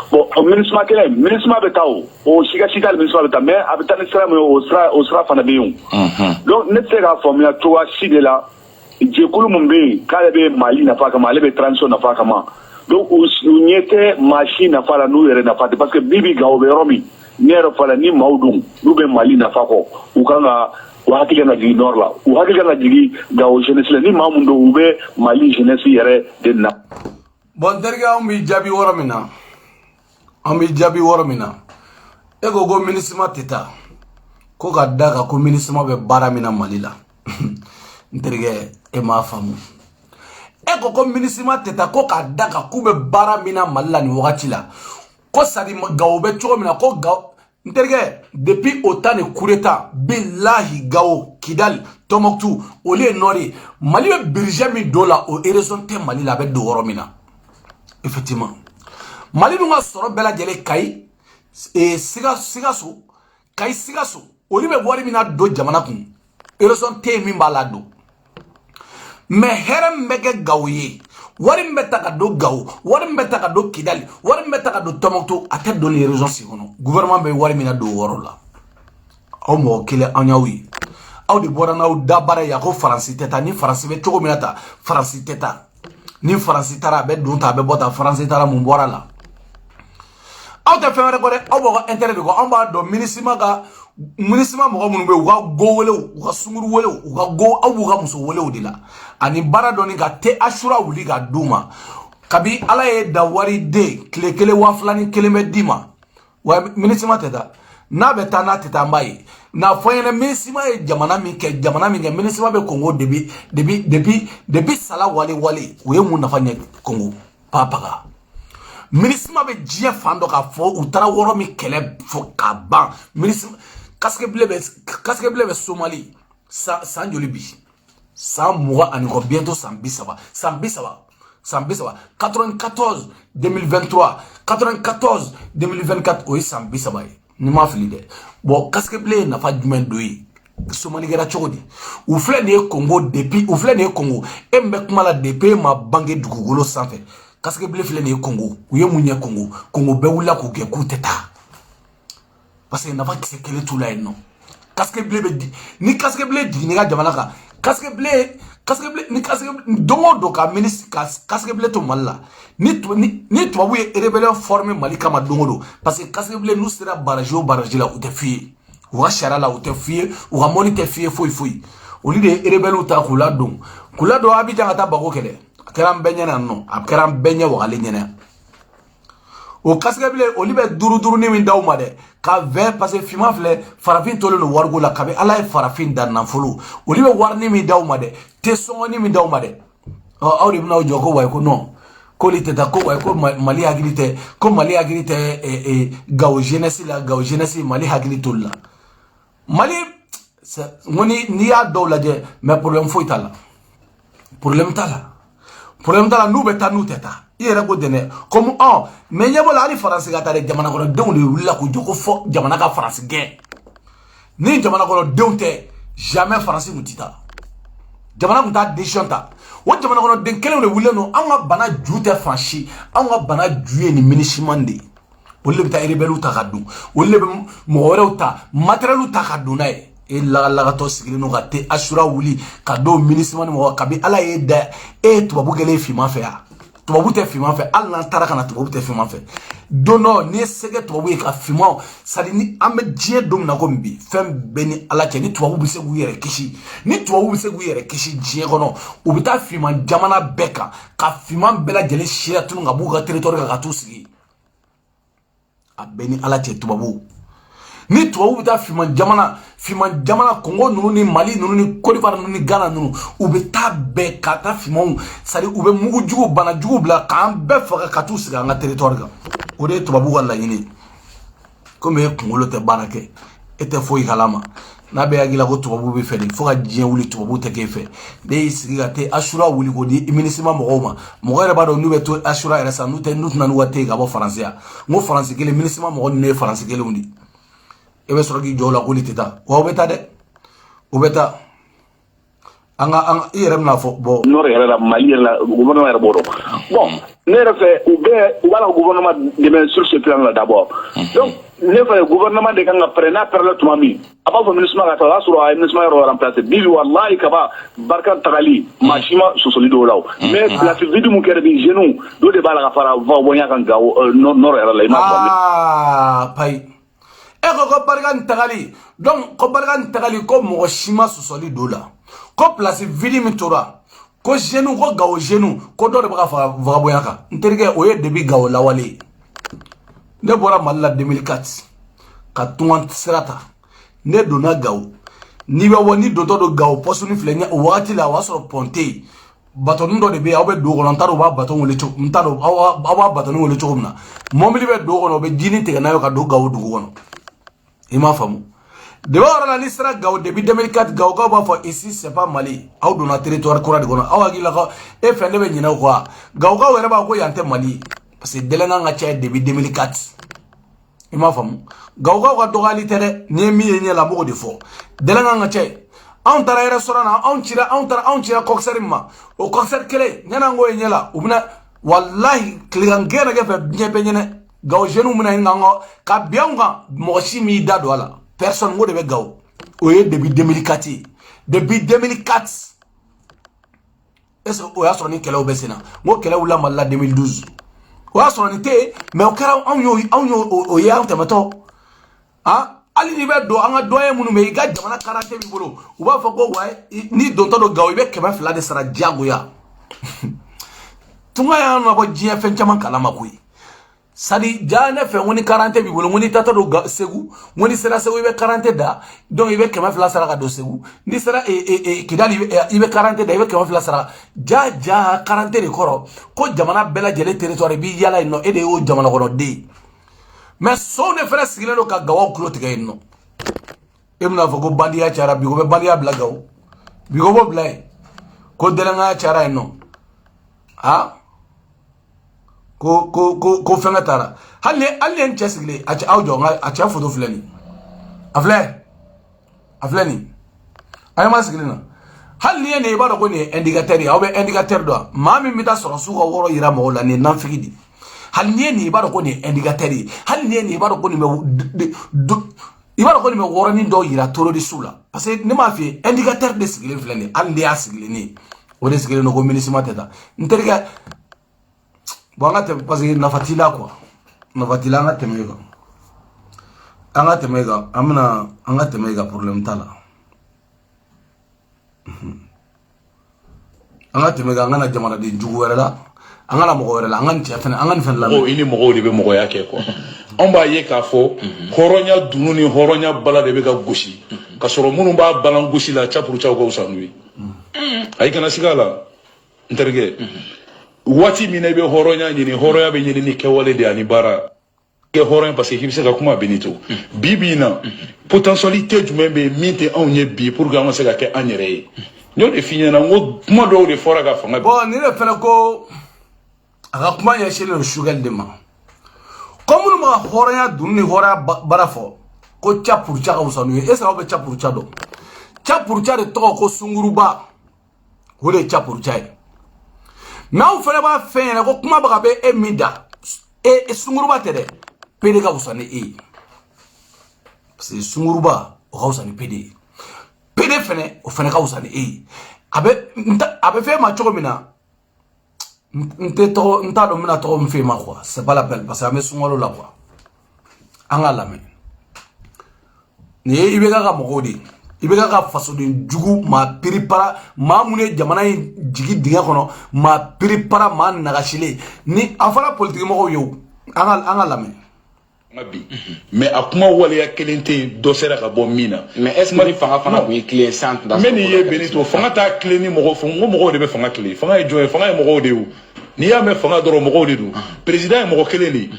Bon, MINUSMA kelen, MINUSMA bɛ taa, o siga si t'ale, MINUSMA bɛ taa, mais a bɛ taa ni sira min ye, o sira fana bɛ yen o. Donc ne tɛ se k'a faamuya cogoya si de la, jɛkulu mun bɛ yen k'ale bɛ Mali nafa kama, ale bɛ transition nafa kama, donc u ɲɛ tɛ maa si nafa la n'u yɛrɛ nafa tɛ. Parce que bi bi, Gawo bɛ yɔrɔ min, ne yɛrɛ fa la, ni maaw dun n'u bɛ Mali nafa kɔ, u kan ka u hakili kan ka jigin nord la, u hakili kan ka jigin Gawo jeunesse la. Ni maa mun don, u bɛ Mali jeunesse yɛrɛ de na. Bon, n terikɛ, anw b'i jaabi yɔrɔ min na, an b'i jaabi yɔrɔ min na, e ko ko MINUSMA tɛ taa, ko ka da kan ko MINUSMA bɛ baara min na Mali la. N terikɛ, e m'a faamu. E ko ko MINUSMA tɛ taa, ko k'a da kan k'u bɛ baara min na Mali la nin wagati la, ko sadi Gawo bɛ cogo min na, ko Gawo, n terikɛ, depuis au temps de coup d'état, bilahi, Gawo, Kidali, Tɔnbɔkutu, olu ye nord ye. Mali bɛ budget min don la, o raison tɛ Mali la a bɛ don yɔrɔ min na. Effectivement, Mali dun ka sɔrɔ bɛɛ lajɛlen, Kayi, Sikaso, Kayi, Sikaso, olu bɛ wari min na don jamana kun, raison tɛ yen min b'a la don. Mais hɛrɛ min bɛ kɛ Gawo ye, wari min bɛ ta ka don Gawo, wari min bɛ ta ka don Kidali, wari min bɛ ta ka don Tɔnbɔkutu, a tɛ don nin région si kɔnɔ. Gouvernement bɛ wari min na don o yɔrɔ la, aw mɔgɔ kelen, an y'aw ye, aw de bɔra n'aw da baara ye. A ko Faransi tɛ taa. Ni Faransi bɛ cogo min na ta, Faransi tɛ taa. Ni Faransi taara, a bɛ don ta, a bɛ bɔ ta. Faransi taara, mun bɔra la? Aw tɛ fɛn wɛrɛ kɔ dɛ, aw b'aw ka intérêt de kɔ. Anw b'a dɔn, MINUSMA ka, MINUSMA mɔgɔ minnu bɛ yen, u ka go welew, u ka sunkuru welew, u ka go, aw b'u ka muso welew de la ani baara dɔɔni ka te asura wuli ka d'u ma. Kabi Ala ye da, wari den tile kelen 2001 bɛ d'i ma. Wa MINUSMA tɛ taa, n'a bɛ taa, n'a tɛ taa, an b'a ye. N'a fɔ ɲɛna, MINUSMA ye jamana min kɛ, jamana min kɛ, MINUSMA bɛ Congo depuis sala wale wale, u ye mun nafa ɲɛ Congo papaga? MINUSMA bɛ diɲɛ fan dɔ k'a fɔ u taara wɔrɔ min kɛlɛ fɔ k'a ban. MINUSMA casque bleu bɛ, casque bleu bɛ Somali san joli bi? San 20 ani kɔ, bientôt san 30, san 30, san 30. 94 2023, 94 2024, o ye san 30 ye, ni ma fili dɛ. Bon, casque bleu ye nafa jumɛn don ye Somali? Kɛra cogo di? U filɛ nin ye Congo depuis, u filɛ nin ye Congo, e min bɛ kuma la, depuis e ma bange dugukolo sanfɛ, casque bleu filɛ nin ye Congo. U ye mun ɲɛ Congo? Congo bɛɛ wulila k'u gɛn k'u tɛ taa, parce que nafa kisɛ kelen t'u la yen nɔ. Casque bleu bɛ di ni casque bleu jiginni ka jamana kan, casque bleu, casque bleu ni casque don o don ka ministre ka casque bleu to Mali la, ni tubabu ye rébellion formé Mali kama don o don, parce que casque bleu n'u sera barrage o barrage la, u tɛ f'i ye u ka sariya la, u tɛ f'i ye u ka mɔni tɛ f'i ye foyi foyi. Olu de ye rebelle ta k'u ladon Abidjan ka taa Gbagbo kɛlɛ. A kɛra an bɛɛ ɲɛna yan nɔ, a kɛra an bɛɛ ɲɛ wagalen ɲɛna. O casque bleu, olu bɛ duuru duurunin min d'aw ma dɛ, ka vɛ, parce que finman filɛ, farafin tolen don wariko la kabi Ala ye farafin da nafolo. Olu bɛ warini min d'aw ma dɛ, te sɔngɔni min d'aw ma dɛ, ɔ aw de bɛna aw jɔ ko wayi, ko non, k'olu tɛ taa, ko wayi, ko Mali hakili tɛ, ko Mali hakili tɛ Gawo jeunesse la. Gawo jeunesse, Mali hakili t'olu la. Mali n ko ni n'i y'a dɔw lajɛ, mais problème foyi t'a la, problème t'a la, problème t'a la. N'u bɛ taa, n'u tɛ taa, i yɛrɛ ko dɛnɛ comme ɔ mais ɲɛ b'o la. Hali Faransi ka taa dɛ, jamana kɔnɔdenw de wulila k'u jɔ ko fɔ jamana ka Faransi gɛn. Ni jamana kɔnɔdenw tɛ, jamais Faransi kun ti taa, jamana kun t'a décision ta. O jamana kɔnɔden kelenw de wulilen don. Anw ka bana ju tɛ fan si, anw ka bana ju ye nin MINUSMA de ye. Olu de bɛ taa rebelle ta ka don, olu de bɛ mɔgɔ wɛrɛw ta, matériel ta ka don n'a ye. E lagalagatɔ sigilen don ka te asura wuli ka don MINUSMA ni mɔgɔ. Kabi Ala ye da, e ye tubabu kɛlen ye finman fɛ yan, tubabu tɛ finman fɛ. Hali n'an taara ka na, tubabu tɛ finman fɛ. Don dɔ n'i ye sɛgɛ tubabu ye ka finman sadi ni an bɛ diɲɛ don min na komi bi, fɛn bɛɛ ni Ala cɛ, ni tubabu bɛ se k'u yɛrɛ kisi, ni tubabu bɛ se k'u yɛrɛ kisi diɲɛ kɔnɔ, u bɛ taa finman jamana bɛɛ kan ka finman bɛɛ lajɛlen sira tunu ka b'u ka territoire kan ka t'u sigi. A bɛɛ ni Ala cɛ, tubabu ni tubabu bɛ taa finman jamana, finman jamana, Kongo ninnu ni Mali ninnu ni Côte d'Ivoire ninnu ni Ghana ninnu, u bɛ taa bɛɛ ka taa finmanw c'est à dire u bɛ mugu jugu, bana jugu bila k'an bɛɛ faga ka t'u sigi an ka territoire kan. O de ye tubabu ka laɲini ye. Komi e kunkolo tɛ baara kɛ, e tɛ foyi kalama, n'a bɛ hakili la ko tubabu bɛ fɛ de, fo ka diɲɛ wuli, tubabu tɛ k'e fɛ. Ne y'i sigi ka te asura wuli k'o di MINUSMA mɔgɔw ma. Mɔgɔ yɛrɛ b'a dɔn n'u bɛ to asura yɛrɛ san, n'u tɛ, n'u tɛna n'u ka te ka bɔ Faransi yan. N ko Faransi kelen, MINUSMA mɔgɔ ninnu ye Faransi kelenw de. E bɛ sɔrɔ k'i jɔ o la k'olu tɛ taa wa? U bɛ taa dɛ, u bɛ taa. An ka an i yɛrɛ bɛna fɔ bɔn. Nord yɛrɛ la, Mali yɛrɛ la, gouvernement yɛrɛ b'o dɔn. Bon, ne yɛrɛ fɛ, u bɛɛ u b'a la gouvernement dɛmɛ sur ce plan là d'abord. Donc ne fɛ, gouvernement de kan ka pɛrɛn. N'a pɛrɛnna tuma min, a b'a fɔ MINUSMA ka taa, o y'a sɔrɔ a ye MINUSMA yɔrɔ remplacer. Bi walahi, kaba barika tagali, maa si ma sɔsɔli dɔw la o, mais place vide mun kɛra bi, jeunes dɔ de b'a la ka fara vagabond kan Gawo nord yɛrɛ la, i m'a faamu. Aa, payi, e ko ko barika ni tagali, donc ko barika ni tagali, ko mɔgɔ si ma sɔsɔli don la, ko place vide min tora, ko jeunes, ko Gawo jeunes, ko dɔ de bɛ ka faga vagabond kan. N terikɛ, o ye depuis Gawo lawale ye. Ne bɔra Mali la 2004 ka tunga sira ta, ne donna Gawo. N'i bɛ bɔ, ni dontɔ don Gawo poste ni filɛ ɲɛ, o wagati la o y'a sɔrɔ pont tɛ yen, batɔnin dɔ de bɛ yen, aw bɛ don o kɔnɔ. N t'a dɔn u b'a baton wele cogo, n t'a dɔn aw b'a batɔnin wele cogo min na. Mɔbili bɛ don o kɔnɔ, u bɛ jinin tigɛ n'a ye ka don Gawo dugu kɔnɔ, i m'a faamu? Depuis o yɔrɔ la, n'i sera Gawo depuis 2004, Gawokaw b'a fɔ: "Ici, c'est pas Mali." Aw donna territoire kura de kɔnɔ, aw hakili la ko e fɛn ne bɛ ɲinɛ o kɔ. Gawokaw yɛrɛ b'a fɔ ko yan tɛ Mali ye, parce que délinquant ka ca depuis 2004, i m'a faamu? Gawokaw ka dɔgɔyali tɛ dɛ, n'i ye min ye ɲɛ la, n b'o de fɔ. Délinquant ka ca. Anw taara restaurant na, anw cira, anw taara, anw cira coxeur min ma, o coxeur kelen ɲɛna ko ye ɲɛ la, u bɛna walahi tilegan gɛn kɛ fɛ diɲɛ bɛɛ ɲɛnɛ. Gawo jeunes bɛna ɲini k'an ka bin anw kan, mɔgɔ si m'i da don a la, personne. N ko de bɛ Gawo, o ye depuis 2004 ye, depuis 2004. Est ce que o y'a sɔrɔ ni kɛlɛw bɛ sen na? N ko kɛlɛ wulila Mali la 2012, o y'a sɔrɔ nin tɛ yen, mais o kɛra, anw y'o o ye, anw tɛmɛtɔ. Ah, hali n'i bɛ don an ka dɔn minnu bɛ yen, i ka jamana carte b'i bolo, u b'a fɔ ko wa n'i dontɔ don Gawo, i bɛ 200 de sara diyagoya. Tunga y'an nabɔ diɲɛ fɛn caman kalama koyi. Sadi ja ne fɛ, n ko ni 40 b'i bolo, n ko n'i taatɔ don Segu, n ko n'i sera Segu, i bɛ 40 da, donc i bɛ 200 sara ka don Segu. N'i sera Kidali, i bɛ 40 da, i bɛ 200 sara. Ja ja 40 de kɔrɔ ko jamana bɛɛ lajɛlen territoire, i b'i yala yen nɔ, e de y'o jamana kɔnɔden ye. Mais sow de fɛnɛ sigilen don ka gawaw tulo tigɛ yen nɔ. E bɛna fɔ ko bandiya cayara bi, ko bɛ bandiya bila Gawo bi, ko b'o bila yen, ko dɛlɛnkanya cayara yen nɔ. Ah, ko fɛnkɛ taara. Hali ni ye n cɛ sigilen, a cɛ, aw jɔ n ka a cɛ photo filɛ nin, a filɛ nin, a ɲɛ ma sigilen na. Hali ni ye nin ye, i b'a dɔn ko nin ye indicateur ye. Aw bɛ indicateur dɔn, maa min bɛ taa sɔrɔ su ka wɔɔrɔ yira mɔgɔw la, nin ye nafigi de. Hali ni ye nin ye, i b'a dɔn ko nin ye indicateur ye. Hali ni ye nin ye, i b'a dɔn ko nin bɛ, i b'a dɔn ko nin bɛ wɔɔrɔnin dɔw yira terroriste la, parce que ne m'a f'i ye, indicateur de sigilen filɛ nin ye. Hali ne y'a sigilen ye, o de sigilen don ko MINUSMA tɛ taa. N terikɛ, bon, an ka tɛmɛ, parce que nafa t'i la quoi, nafa t'i la. An ka tɛmɛ e kan, an ka tɛmɛ e kan, an bɛna an ka tɛmɛ e kan, problème t'a la. An ka tɛmɛ kan, an kana jamanaden jugu wɛrɛ la, an kana mɔgɔ wɛrɛ la, an ka nin cɛ fɛnɛ, an ka nin fɛnɛ lamɛn. I ni mɔgɔw de bɛ mɔgɔya kɛ quoi. Anw b'a ye k'a fɔ hɔrɔnya dunu ni hɔrɔnya bala de bɛ ka gosi, ka sɔrɔ minnu b'a balan gosi la, capurucaw ka fisa n'u ye. Ayi, kana siga a la, n terikɛ. Waati min na i bɛ hɔrɔnya ɲini, hɔrɔnya bɛ ɲini ni kɛwale de ye ani baara kɛ hɔrɔn ye, parce que k'i bɛ se ka kuma Benito. Bi bi in na, potentialité jumɛn bɛ yen min tɛ anw ye bi pour que an ka se ka kɛ an yɛrɛ ye? N y'o de f'i ɲɛna, n ko kuma dɔw de fɔra ka fanga. Bon, nin de fɛnɛ ko a ka kuma ɲɛsinlen don Choguel de ma, ko minnu bɛ ka hɔrɔnya dun ni hɔrɔnya baara fɔ, ko ca puruca ka wusa n'u ye. Est ce que aw bɛ ca puruca dɔn? Ca puruca de tɔgɔ ko sunguruba, o de ye ca puruca ye. Mais aw fɛnɛ b'a fɛn ɲɛna ko kuma bɛ ka bɛ e min da e sunguruba tɛ dɛ, PD ka wusa ni e ye, parce que sunguruba o ka wusa ni PD ye, PD fɛnɛ o fɛnɛ ka wusa ni e ye. A bɛ fɛn ma cogo min na, n tɛ tɔgɔ, n t'a dɔn n bɛna tɔgɔ min f'e ma quoi, c'est pas la peine, parce que an bɛ sunkalo la quoi. An k'a lamɛn, nin ye IBK ka mɔgɔw de ye, IBK ka fasoden jugu, maa piripara, maa minnu ye jamana in jigi dingɛ kɔnɔ, maa piripara, maa nagasilen. Ni a fɔra politiki mɔgɔw ye o, an ka lamɛn. Bi mais a kuma waleya kelen tɛ yen, dɔ sera ka bɔ min na. Mais est ce que ni fanga fana tun ye tilen san tun t'a n bɛ nin ye Benito, fanga t'a tilen ni mɔgɔ fɔ. N ko mɔgɔw de bɛ fanga tilen. Fanga ye jɔn ye? Fanga ye mɔgɔw de ye o. N'i y'a mɛn fanga dɔrɔn, mɔgɔw de don. Président ye mɔgɔ kelen de ye,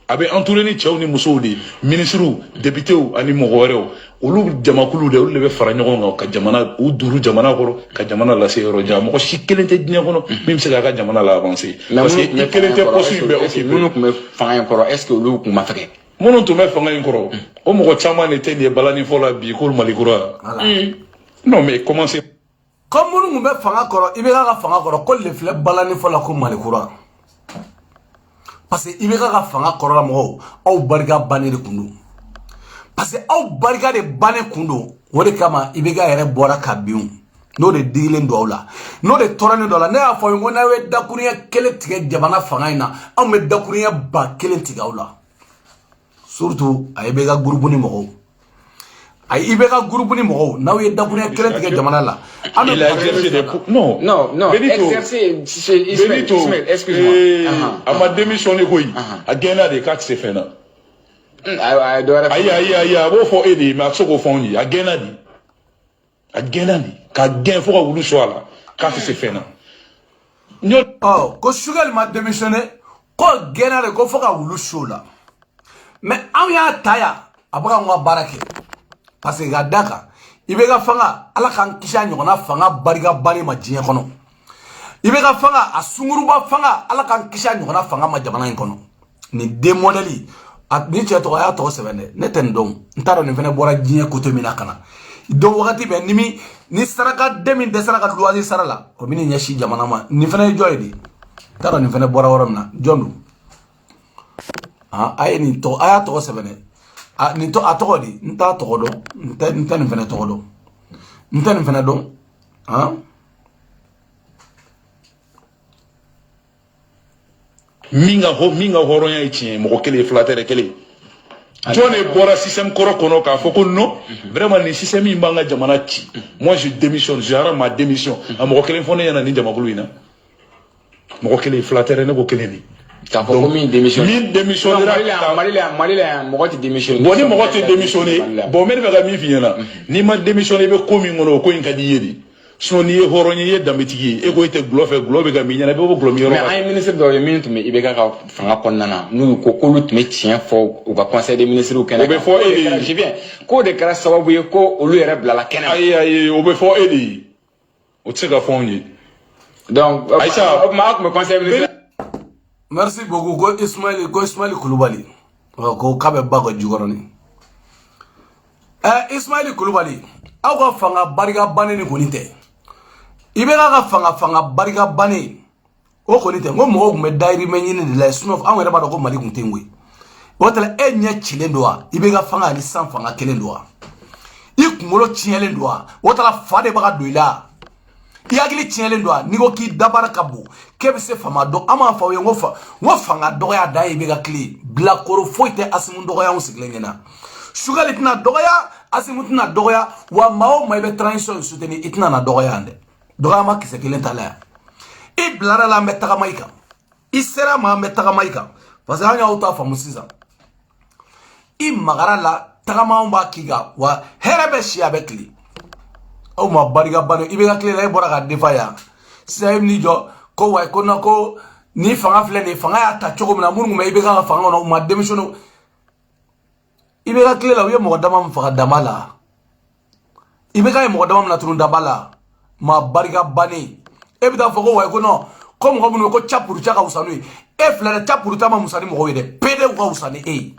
a bɛ entouré ni cɛw ni musow de ye, ministres, députés ani mɔgɔ wɛrɛw. Olu jamakulu de, olu de bɛ fara ɲɔgɔn kan ka jamana u duuru jamana kɔrɔ, ka jamana lase yɔrɔ jan. Mɔgɔ si kelen tɛ diɲɛ kɔnɔ min bɛ se k'a ka jamana la avancer, parce que i kelen tɛ poste in bɛɛ occupé. Minnu tun bɛ fanga in kɔrɔ, est ce que olu tun ma fɛgɛ? Minnu tun bɛ fanga in kɔrɔ, o mɔgɔ caman de tɛ nin ye balani fɔ la bi ko Mali kura. Non mais comment c'est? Ko minnu tun bɛ fanga kɔrɔ, IBK ka fanga kɔrɔ, ko le filɛ balani fɔ la ko Mali kura, parce que IBK ka fanga kɔrɔla mɔgɔw, aw barika bannen de kun don, parce que aw barika de bannen kun don. O de kama IBK yɛrɛ bɔra ka bin, n'o de digilen don aw la, n'o de tɔɔrɔlen don aw la. Ne y'a fɔ aw ye ko n'aw ye dakuruɲɛ kelen tigɛ jamana fanga in na, anw bɛ dakuruɲɛ 1000 tigɛ aw la. Surtout a IBK groupe ni mɔgɔw, a IBK groupe ni mɔgɔw, n'aw ye dakuruɲɛ kelen tigɛ jamana la, an bɛ Il a exercé des non. Non, non. Benito, exercer, c'est Ismaël. Benito, Ismaël, excuse-moi. A ma démissionné koyi, a gɛnna de k'a tɛ se fɛn na. A ye dɔ wɛrɛ. Ayi, ayi, ayi, a b'o fɔ e de ye, mais a tɛ se k'o fɔ anw ye. A gɛnna de, a gɛnna de, k'a gɛn fo ka wulu sɔn a la k'a tɛ se fɛn na. N y'o Ɔ, ko Choguel ma démissionné, ko gɛnna de, ko fo ka wulu su o la. Mais anw y'a ta yan, a bɛ k'anw ka baara kɛ, parce que ka da kan IBK fanga, Ala k'an kisi a ɲɔgɔnna fanga barika bannen ma diɲɛ kɔnɔ. IBK fanga, a sunguruba fanga, Ala k'an kisi a ɲɔgɔnna fanga ma jamana in kɔnɔ. Nin den modèle a, ni cɛ tɔgɔ, a y'a tɔgɔ sɛbɛn dɛ, ne tɛ nin dɔn, n t'a dɔn nin fɛnɛ bɔra diɲɛ côté min na ka na donc wagati bɛɛ ni min ni saraka den min dɛsɛra ka luwanse sara la, o bɛ ɲɛsin jamana ma. Nin fɛnɛ ye jɔn ye de? N t'a dɔn nin fɛnɛ bɔra yɔrɔ min na. Jɔn don? A ye nin tɔgɔ, a y'a tɔgɔ sɛbɛn dɛ. A nin tɔ, a tɔgɔ di? N t'a tɔgɔ dɔn, n tɛ nin fɛnɛ tɔgɔ dɔn, n tɛ nin fɛnɛ dɔn. Han. Min ka hɔrɔnya ye tiɲɛ ye, mɔgɔ kelen, fila tɛ dɛ, kelen. Jɔn de bɔra système kɔrɔ kɔnɔ k'a fɔ ko non, vraiment, nin système in b'an ka jamana ci, moi je démissionne, je rends ma démission? A mɔgɔ kelen fɔ ne ɲɛna nin jamakulu in na. Mɔgɔ kelen, fila tɛ dɛ, ne ko kelen de. K'a fɔ ko min démissionné. Min démissionnera. Mali la yan, Mali la yan, Mali la yan, mɔgɔ tɛ démissionné. Bon, ni mɔgɔ tɛ démissionné, bon, n bɛ fɛ ka min f'i ɲɛna, n'i ma démissionné, i bɛ ko min kɔnɔ, o ko in ka di i ye de. Sinon n'i ye hɔrɔn ye, i ye danbetigi ye, e ko e tɛ gulɔ fɛ, gulɔ bɛ ka min ɲɛna, i bɛ bɔ gulɔ min yɔrɔ. Mais an ye ministre dɔw ye min tun bɛ IBK ka fanga kɔnɔna na, n'u ko k'olu tun bɛ tiɲɛ fɔ u ka conseil des ministres kɛnɛ. O bɛ fɔ e de ye. Je viens, k'o de kɛra sababu ye ko olu yɛrɛ bilala kɛnɛ ma. Ayi, ayi, o bɛ fɔ e de ye, o tɛ se ka fɔ anw ye. Donc Aïssa. O tuma aw tun bɛ conseil des ministres. Merci beaucoup. Ko Ismail, ko Ismail Kulubali, ko k'a bɛ ba ka jukɔrɔni. Ismail Kulubali, aw ka fanga barika bannen ni kɔni tɛ. I bɛ ka fanga barika bannen, o kɔni tɛ. N ko mɔgɔw tun bɛ dayirimɛ ɲini de la, sinon anw yɛrɛ b'a dɔn ko Mali tun tɛ yen koyi. O tɛ, e ɲɛ cilen don wa? I bɛ ka fanga ani san fanga kelen don wa? I kunkolo tiɲɛlen don wa? O taara fa de bɛ ka don i la. I hakili tiɲɛlen don wa? N'i ko k'i dabara ka bon, k'e bɛ se faama dɔn, an b'a fɔ aw ye, n ko fa, n ko fanga dɔgɔya dan ye i bɛ ka tile bilakoro foyi tɛ. Asimu dɔgɔya, anw sigilen ɲɛna. Sugali tɛna dɔgɔya, Asimu tɛna dɔgɔya wa. Maa o maa, i bɛ transition in soutenir, i tɛna na dɔgɔya yan dɛ. Dɔgɔya ma kisɛ kelen t'a la yan. I bilara la, an bɛ tagama i kan. I sera ma, an bɛ tagama i kan, parce que an y'aw ta faamu sisan. I magara la, tagama anw b'a k'i kan wa. Hɛrɛ bɛ si, a bɛ tile. Aw ma barika ban. I bɛ ka tile la, e bɔra ka defa yan sisan, e bɛn'i jɔ ko wa, ko non, ko ni fanga filɛ nin ye, fanga y'a ta cogo min na, minnu tun bɛ i bɛ ka fanga kɔnɔ, u ma démissionné. I bɛ ka tile la, u ye mɔgɔ dama min faga dama la, i bɛ ka ye mɔgɔ dama min na tunu dama la, maa barika bannen. E bɛ taa fɔ ko wa, ko non, ko mɔgɔ minnu ko capuruca ka wusa n'u ye. E filɛ dɛ, capuruca ma wusa ni mɔgɔw ye dɛ. PD ka wusa ni e ye,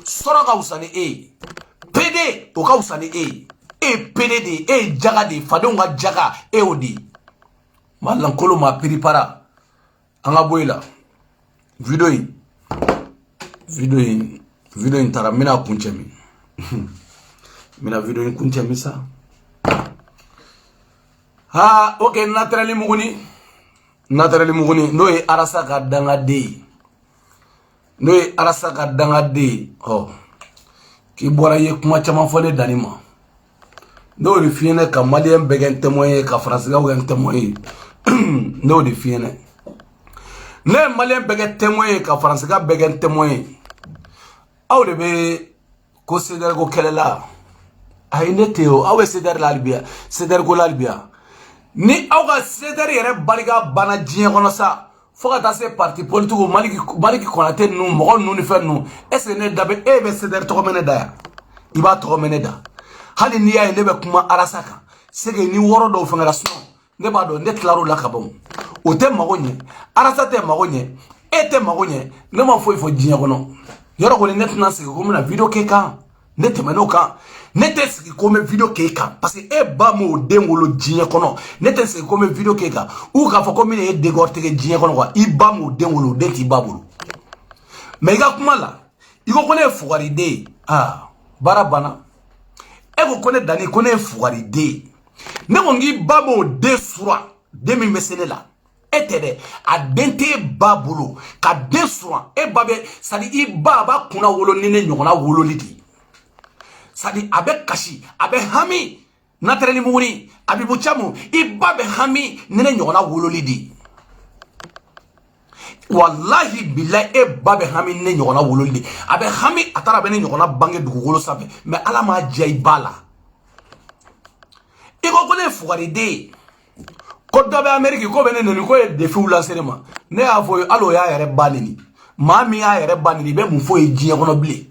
sɔrɔ ka wusa ni e ye, PD o ka wusa ni e ye. E ye PD de ye, e ye jaga de ye, fadenw ka jaga, e y'o de ye. Maa lankolon, maa piripara. An ka bɔ i la. Video in taara, n bɛna kun cɛ min, n bɛna video in kun cɛ min sa. Ha, ok, naturel muguni, naturel muguni, n'o ye Arasa ka dangaden ye, n'o ye Arasa ka dangaden ye. Ɔ, k'i bɔra, i ye kuma caman fɔ ne danni ma. N'o de f'i ɲɛna ka maliyɛn bɛɛ kɛ n témoin ye, ka faransikaw kɛ n témoin ye. N'o de f'i ɲɛna, ne ye maliyɛn bɛɛ kɛ témoin ye, ka faransika bɛɛ kɛ n témoin ye. Aw de bɛ ko CDR ko kɛlɛ la. Ayi, ne tɛ o. Aw bɛ CDR la hali bi, CDR ko la hali bi. Ni aw ka CDR yɛrɛ barika banna diɲɛ kɔnɔ sa, fo ka taa se parti politique, Maliki, Maliki Konate ninnu, mɔgɔ ninnu ni fɛn ninnu, est ce que ne da bɛ, e bɛ CDR tɔgɔ mɛn ne da yan? I b'a tɔgɔ mɛn ne da? Hali n'i y'a ye ne bɛ kuma Arasa kan, c'est que ni wɔɔrɔ dɔw fɛngɛra. Sinon ne b'a dɔn, ne tilar'o la ka ban. O tɛ mago ɲɛ, Arasa tɛ mago ɲɛ, e tɛ mago ɲɛ. Ne ma foyi fɔ diɲɛ kɔnɔ. Yɔrɔ kɔni, ne tɛna sigi ko n bɛna video k'e kan. Ne tɛmɛn'o kan, ne tɛ sigi ko n bɛ video k'e kan, parce que e ba m'o den wolo diɲɛ kɔnɔ. Ne tɛ sigi ko n bɛ video k'e kan ou k'a fɔ ko n bɛna e décortiquer diɲɛ kɔnɔ quoi. I ba m'o den wolo, o den t'i ba bolo. Mais i ka kuma la, i ko ko ne ye fugariden ye. Aa, baara banna. E ko ko ne danni, ko ne ye fugariden ye. Ne ko n k'i ba m'o den sura, den min bɛ se ne la, e tɛ dɛ. A den t'e ba bolo ka den sura. E ba bɛ, c'est à dire i ba a b'a kunna wolo ni ne ɲɔgɔnna wololi de ye. C'est à dire a bɛ kasi, a bɛ hami. Naturel muguni, Abibu Camu, i ba bɛ hami ni ne ɲɔgɔnna wololi de ye. Walahi bilahi, e ba bɛ hami ni ne ɲɔgɔnna wololi de ye. A bɛ hami, a taara a bɛ ne ɲɔgɔnna bange dugukolo sanfɛ, mais Ala m'a diya i ba la. I ko ko ne ye fugariden ye, ko dɔ bɛ Ameriki, ko bɛ ne neni, ko ye défiw lase ne ma. Ne y'a fɔ ye, hali o y'a yɛrɛ ba neni. Maa min y'a yɛrɛ ba neni, i bɛ mun fɔ ye diɲɛ kɔnɔ bilen?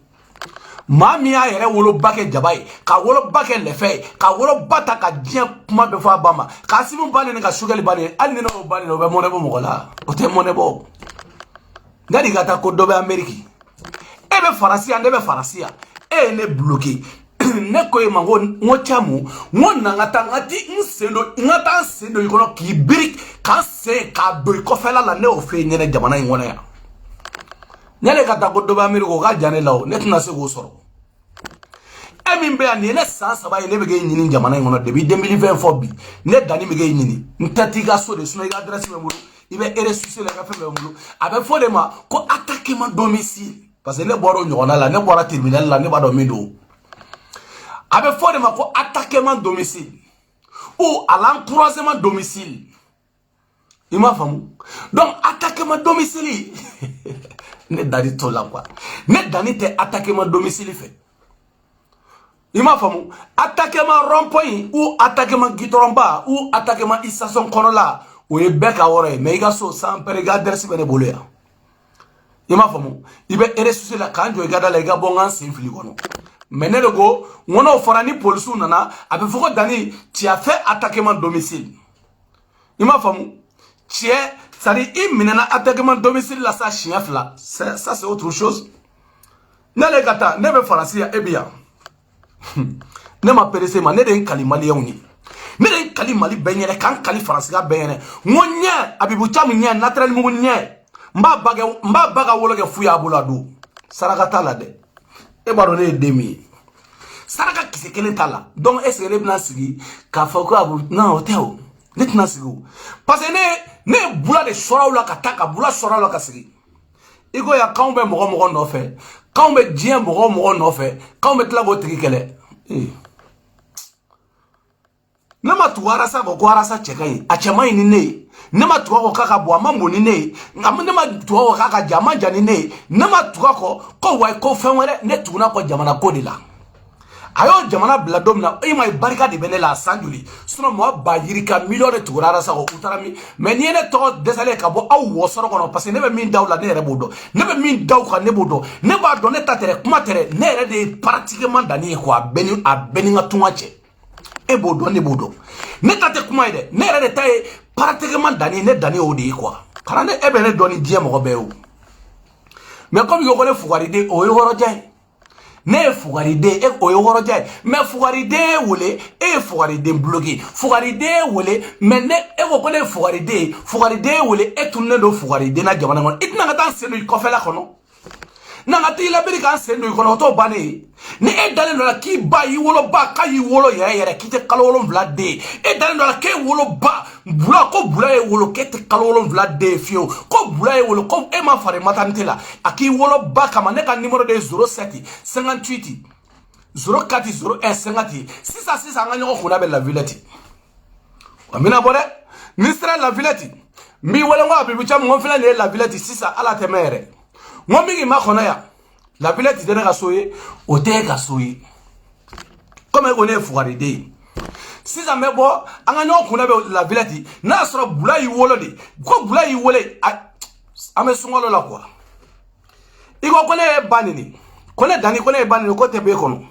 Maa min y'a yɛrɛ woloba kɛ jaba ye, ka woloba kɛ lɛfɛ ye, ka woloba ta ka diɲɛ kuma bɛɛ fɔ a ba ma, ka Asimu ba neni, ka Sugɛli ba neni, hali ni ne y'o ba neni, o bɛ mɔnɛ bɔ mɔgɔ la? O tɛ mɔnɛ bɔ. Yanni ka taa ko dɔ bɛ Ameriki, e bɛ Faransi yan, ne bɛ Faransi yan, e ye ne bloqué. Ne ko e ma ko, n ko Camu, n ko na n ka taa, n ka ti n sen don, n ka taa n sen don i kɔnɔ k'i biri, k'an sen k'a don i kɔfɛla la. Ne y'o f'e ɲɛna jamana in kɔnɔ yan. Yanni ka taa ko dɔ bɛ Ameriki, o ka jan ne la o, ne tɛna se k'o sɔrɔ. E min bɛ yan nin ye, ne san 3 ye ne bɛ k'e ɲini jamana in kɔnɔ depuis 2020 fɔ bi. Ne danni bɛ k'e ɲini, n tɛ t'i ka so de. Sinon i ka adresse bɛ n bolo, i bɛ réseaux la, i ka fɛn bɛɛ bɛ n bolo. A bɛ fɔ de ma ko attaquement domicile, parce que ne bɔra o ɲɔgɔnna la, ne bɔra tribunal la, ne b'a dɔn min don. A bɛ fɔ de ma ko attaquement domicile ou à l'encroisement domicile. I m'a faamu? Donc attaquement domicile, ne danni t'o la quoi. Ne danni tɛ attaquement domicile fɛ. I m'a faamu? Attaquement rond-point ou attaquement goudron ba ou attaquement station kɔnɔla, o ye bɛɛ ka yɔrɔ ye. Mais i ka so sans père, i ka adresse bɛ ne bolo yan. I m'a faamu? I bɛ RSC la k'an jɔ i ka da la, i ka bɔ n ka n sen fili kɔnɔ. Mais ne de ko n ko n'o fɔra, ni polisiw nana, a bɛ fɔ ko Dani, tu as fait attaquement domicile. I m'a faamu? Tiɲɛ, c'est à dire i minɛna attaquement domicile la sa siɲɛ fila, ça c'est autre chose. Ne le ka taa, ne bɛ Faransi yan, e bɛ yan. Ne ma pressé ma, ne de ye n kali maliyɛnw ye, ne de ye n kali Mali bɛɛ ɲɛnɛ, k'an kali Faransiya bɛɛ ɲɛnɛ. N ko ɲɛ Abibu Camu, ɲɛ naturel mugu, ɲɛ n b'a ba kɛ, n b'a ba ka wolo kɛ fu y'a bolo a don. Saraka t'a la dɛ. E b'a dɔn ne ye den min ye, saraka kisɛ kelen t'a la. Donc est ce que ne bɛna sigi k'a fɔ ko Abu? Non, o tɛ o, ne tɛna sigi o, parce que ne ye bula de sɔrɔ aw la ka taa ka bula sɔrɔ aw la ka sigi. I ko yan k'anw bɛ mɔgɔ mɔgɔ nɔfɛ, k'anw bɛ diɲɛ mɔgɔ mɔgɔ nɔfɛ, k'anw bɛ tila k'o tigi kɛlɛ. Ne ma tugu Arasa kɔ ko Arasa cɛ ka ɲi, a cɛ man ɲi ni ne ye. Ne ma tugu a kɔ k'a ka bon, a man bon ni ne ye. Nka ne ma tugu a kɔ k'a ka jan, a man jan ni ne ye. Ne ma tugu a kɔ ko wayi ko fɛn wɛrɛ. Ne tuguna kɔ jamana ko de la. A y'o jamana bila don min na, e ma ye, barika de bɛ ne la a san joli. Sinon mɔgɔ ba yirika miliyɔn de tugura Arasa kɔ, u taara min. Mais n'i ye ne tɔgɔ dɛsɛlen ka bɔ aw wɔsɔrɔ kɔnɔ, parce que ne bɛ min da aw la, ne yɛrɛ b'o dɔn. Ne bɛ min da aw kan, ne b'o dɔn. Ne b'a dɔn ne ta tɛ dɛ, kuma tɛ dɛ. Ne yɛrɛ de ye pratiquement danni ye quoi. A bɛɛ ni n ka tunga cɛ. E b'o dɔn, ne b'o dɔn. Ne ta tɛ kuma ye dɛ, ne yɛrɛ de ta ye pratiquement danni ye. Ne danni y'o de ye quoi. Kana ne, e bɛ ne dɔn ni diɲɛ mɔgɔ bɛɛ ye o. Mais comme i ko ko ne fugariden, o ye hɔrɔnja ye. Ne ye fugariden e, o ye hɔrɔnja ye. Mais fugariden ye wele, e ye fugariden bloqué. Fugariden ye wele, mais ne e ko ko ne ye fugariden ye. Fugariden ye wele, e tununnen don fugariden na jamana kɔnɔ. I tɛna ka taa n sen don i kɔfɛla kɔnɔ na ka t'i labiri k'an sen don i kɔnɔ, o t'o bannen ye. Ni e dalen dɔ la k'i ba y'i woloba, k'a y'i wolo yɛrɛ yɛrɛ, k'i tɛ kalo 7 den ye, e dalen dɔ la k'e woloba Bula, ko Bula ye wolo k'e tɛ kalo 7 den ye fiyewu, ko Bula ye wolo ko e ma fari maternité la, a k'i woloba kama. Ne ka numéro de ye 07 58 04 01 50. Sisan sisan, an ka ɲɔgɔn kunna bɛ La Villette. Wa n bɛna bɔ dɛ, ni sera La Villette, n b'i wele. N ko Abibu Camu, n ko n filɛ nin ye La Villette sisan. Ala tɛ mɛn yɛrɛ. N ko min k'i ma kɔnɔ yan, La Villette tɛ ne ka so ye, o tɛ e ka so ye. Komi e ko ne ye fugariden ye, sisan n bɛ bɔ, an ka ɲɔgɔn kunna bɛ La Villette. N'a y'a sɔrɔ Bula y'i wolo de, ko Bula y'i wele, an bɛ sunkalo la quoi. I ko ko ne ye ba neni, ko ne danni, ko ne ye ba neni, ko tɛ b'e kɔnɔ.